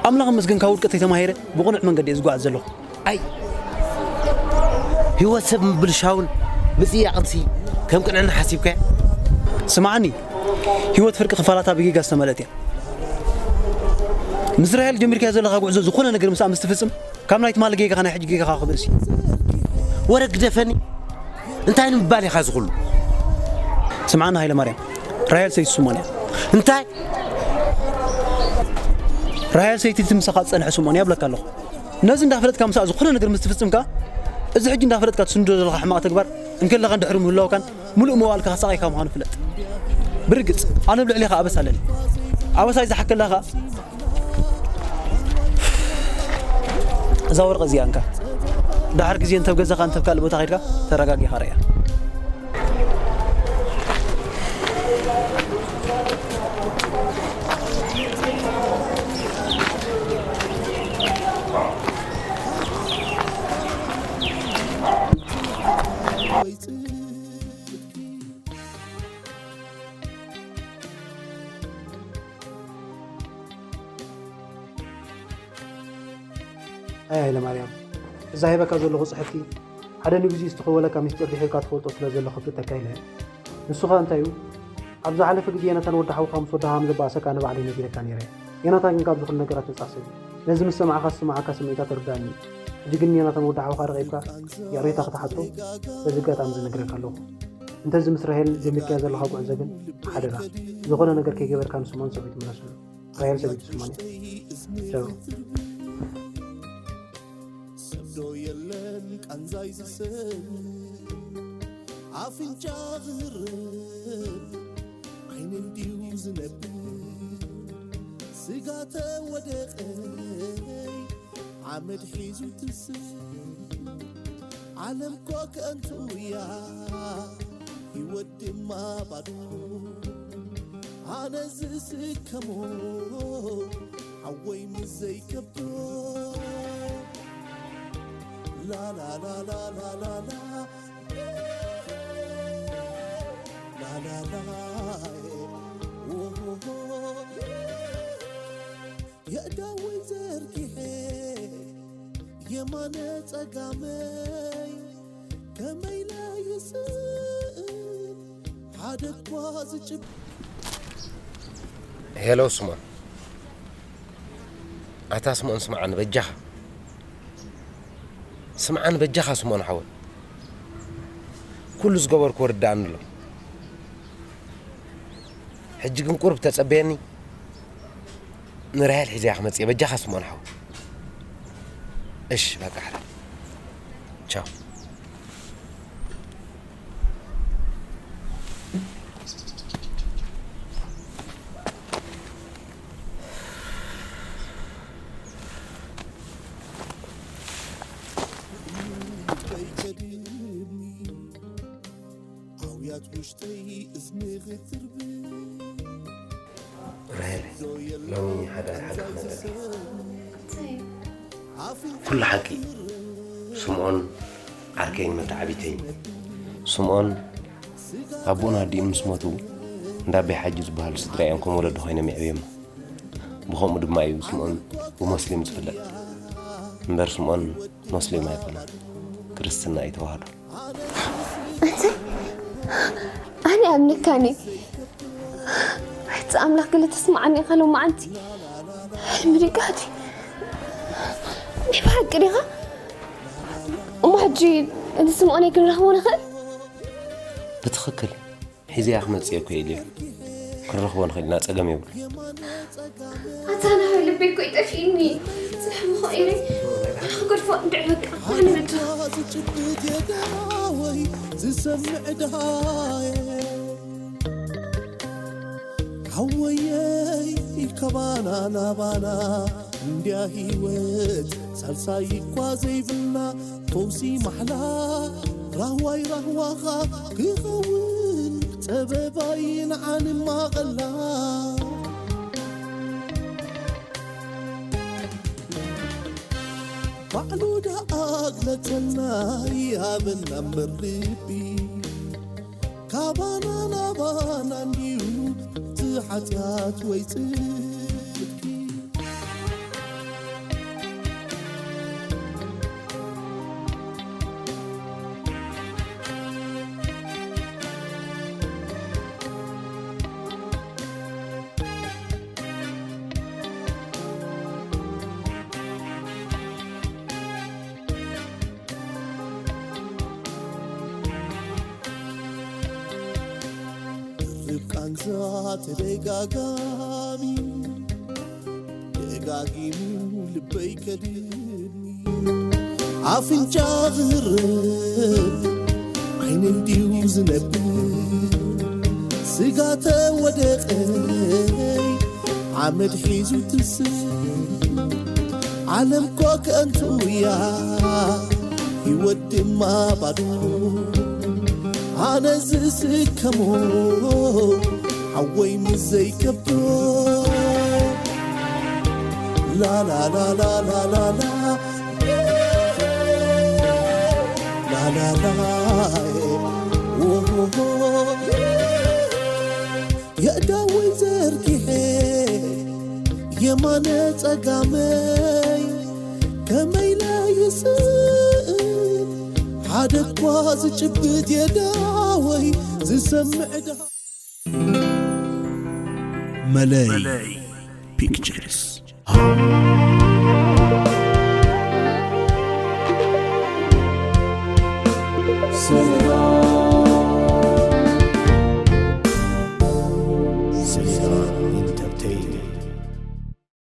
ኣምላኽ መስገን ካብ ውድቀተይ ተማሂረ ብቕኑዕ መንገዲ እየ ዝጓዓዝ ዘለኹ ኣይ ህይወት ሰብ ምብልሻውን ምጽያቕንሲ ከም ቅንዕና ሓሲብካዮ ስምዓኒ ህይወት ፍርቂ ክፋላታ ብጌጋ ዝተመልአት እያ ምስ ራሄል ጀሚርካዮ ዘለኻ ጉዕዞ ዝኾነ ነገር ምስኣ ምስ ትፍጽም ካብ ናይ ትማሊ ጌጋኻ ናይ ሕጂ ጌጋኻ ክብእስ እዩ ወረ ግደፈኒ እንታይ ንምባል ኢኻ ዝኹሉ ስምዓኒ ሃይለ ማርያም ራሄል ሰይቲ ስሞን እያ እንታይ ራሄል ሰይቲ እቲ ምሳኻ ዝጸንሐ ስምኦን እያ እብለካ ኣለኹ ነዚ እንዳፈለጥካ ምሳኣ ዝኾነ ነገር ምስ ትፍጽም ከኣ እዚ ሕጂ እንዳፈለጥካ ትስንዶ ዘለኻ ሕማቕ ተግባር እንከለኻን ድሕሪ ምህላውካን ምሉእ መዋእልካ ክሳቐየካ ምዃኑ ፍለጥ። ብርግጽ ኣነ ኣብ ልዕሌኻ ኣበሳ ኣለኒ። ኣበሳይ ዝሓከላ ከኣ እዛ ወርቂ እዚኣ እንካ። ደሓር ግዜ እንተ ኣብ ገዛኻ እንተ ኣብ ካልእ ቦታ ኸይድካ ተረጋጊኻ ርኣያ። ኣይ ሃይለማርያም፣ እዛ ሂበካ ዘለኹ ጽሕፍቲ ሓደ ንግዚኡ ዝተኸወለካ ሚስጢር ድሒርካ ትፈልጦ ስለ ዘለኹ ክፍልጠካ ኢለ እየ። ንሱ ኸኣ እንታይ እዩ? ኣብ ዝሓለፈ ግዜ ዮናታን ወዲ ሓውኻ ምስ ወዲ ሃም ዘባእሰካ ንባዕለይ ነጊረካ ነይረ። ዮናታን ግን ካብዚ ኩሉ ነገራት ነጻ ሰብ እዩ። ነዚ ምስ ሰማዕካ ዝስምዓካ ስምዒታት ይርድኣኒ እዩ። ሕጂ ግን ንዮናታን ወዲ ሓውኻ ረኺብካ ይቕሬታ ክትሓቶ በዚ ኣጋጣሚ እዚ እነግረካ ኣለኹ። እንተዚ ምስ ራሄል ጀሚርካዮ ዘለኻ ጉዕዞ ግን ሓደራ ዝኾነ ነገር ከይገበርካ ንስምኦን ሰብዒት ምለሰሉ። ራሄል ሰበይቲ ስምኦን እያ። ቻው። ሰብ ዶ የለን ቃንዛይ ዝሰብ ኣፍንጫ ዝህርብ ዓይነይ ድዩ ዝነብር ስጋ ተወደቐይ ሓመድ ሒዙ ትስእ ዓለም ኮ ከንቱ እያ ህይወት ድማ ባዶ ኣነ ዝስከሞ ሓወይ ምስ ዘይከብዶ ላላላላላላ ላላላ ወሆሆ የእዳወይ ዘርጊሐ የማነ ጸጋመይ ከመይ ለይስእል ሓደ እኳ ዝጭብ ሄሎ ስሞን ኣታ ስሞን ስምዓኒ በጃኻ ስምዓኒ በጃኻ ስሞን ሓወይ ኩሉ ዝገበርኩ ወርዳኣኒ ኣሎ ሕጂ ግን ቁርብ ተጸበየኒ ንራሄል ሒዘያ ክመጽእ እየ በጃኻ ስምኦን ሓው እሽ በቃ ሓላል ቻው ኣውያት ውሽጠይ እዝኒ ክትርብ ራሄል ሎሚ ሓደ ሓቂ ክነግረኪ ኩሉ ሓቂ ስምዖን ዓርከይን መተዓቢተይን ስምዖን ኣቦኡን ኣዲኡን ምስ ሞቱ እንዳበይ ሓጂ ዝበሃሉ ስድራ እዮም ከም ወለዲ ኮይኖም የዕብዮም ብኸምኡ ድማ እዩ ስምዖን ብሞስሊም ዝፍለጥ እምበር ስምኦን ሞስሊም ኣይኮነን፣ ክርስትና እዩ ተዋህዶ። ኣንተ ኣነ ኣምነካኒ። እቲ ኣምላኽ ገለ ተስምዓኒ ኢኻ ሎማዓንቲ። ሕልሚ ዲካ እቲ ናይ ብሓቂ ዲኻ? እሞ ሕጂ እቲ ስምኦነይ ክንረኽቦ ንኽእል? ብትኽክል። ሒዘያ ክመጽእ እኮ ኢሉ እዩ። ክንረኽቦ ንኽእል ኢና፣ ጸገም የብሉ። ኣታ ናሆይ ልበይ እኮ ይጠፊእኒ። ጽናሕ ምኾ ኢረ ኣነ ክገድፎ እንድዕ በቃ ኣነ ነቶ። ዝጭብጥ የዳወይ ዝሰምዕ ድሃየ ሓወየይ ካባና ናባና እንድያ ህይወት ሳልሳይ እኳ ዘይብልና ፈውሲ ማሕላ ራህዋይ ራህዋኻ ክኸውን ጸበባይ ንዓንማቐላ ባዕሉ ደኣ ግለጸልና ይሃበና እምበር ልቢ ካባና ናባና እንድዩ እቲ ሓጢኣት ወይ ጽድቂ። ርብቃንዛ ተደጋጋሚ ደጋጊሙ ልበይ ከድኒ ኣፍንጫ ዝህርብ ዓይኒ እንድዩ ዝነብር ስጋ ተወደቐይ ሓመድ ሒዙ ትስእ ዓለም ኮ ከንቱ እያ ህይወት ድማ ባዶ ኣነ ዝስከሞ ሓወይ ምስ ዘይከብዶ ላላላላላላላ ላላላ የእዳወይ ዘርጊሐ የማነ ጸጋመይ ከመይ ለይስእል ሓደ እኳ ዝጭብጥ የዳወይ ዝሰምዕ ድሃ መለይ ፒክቸርስ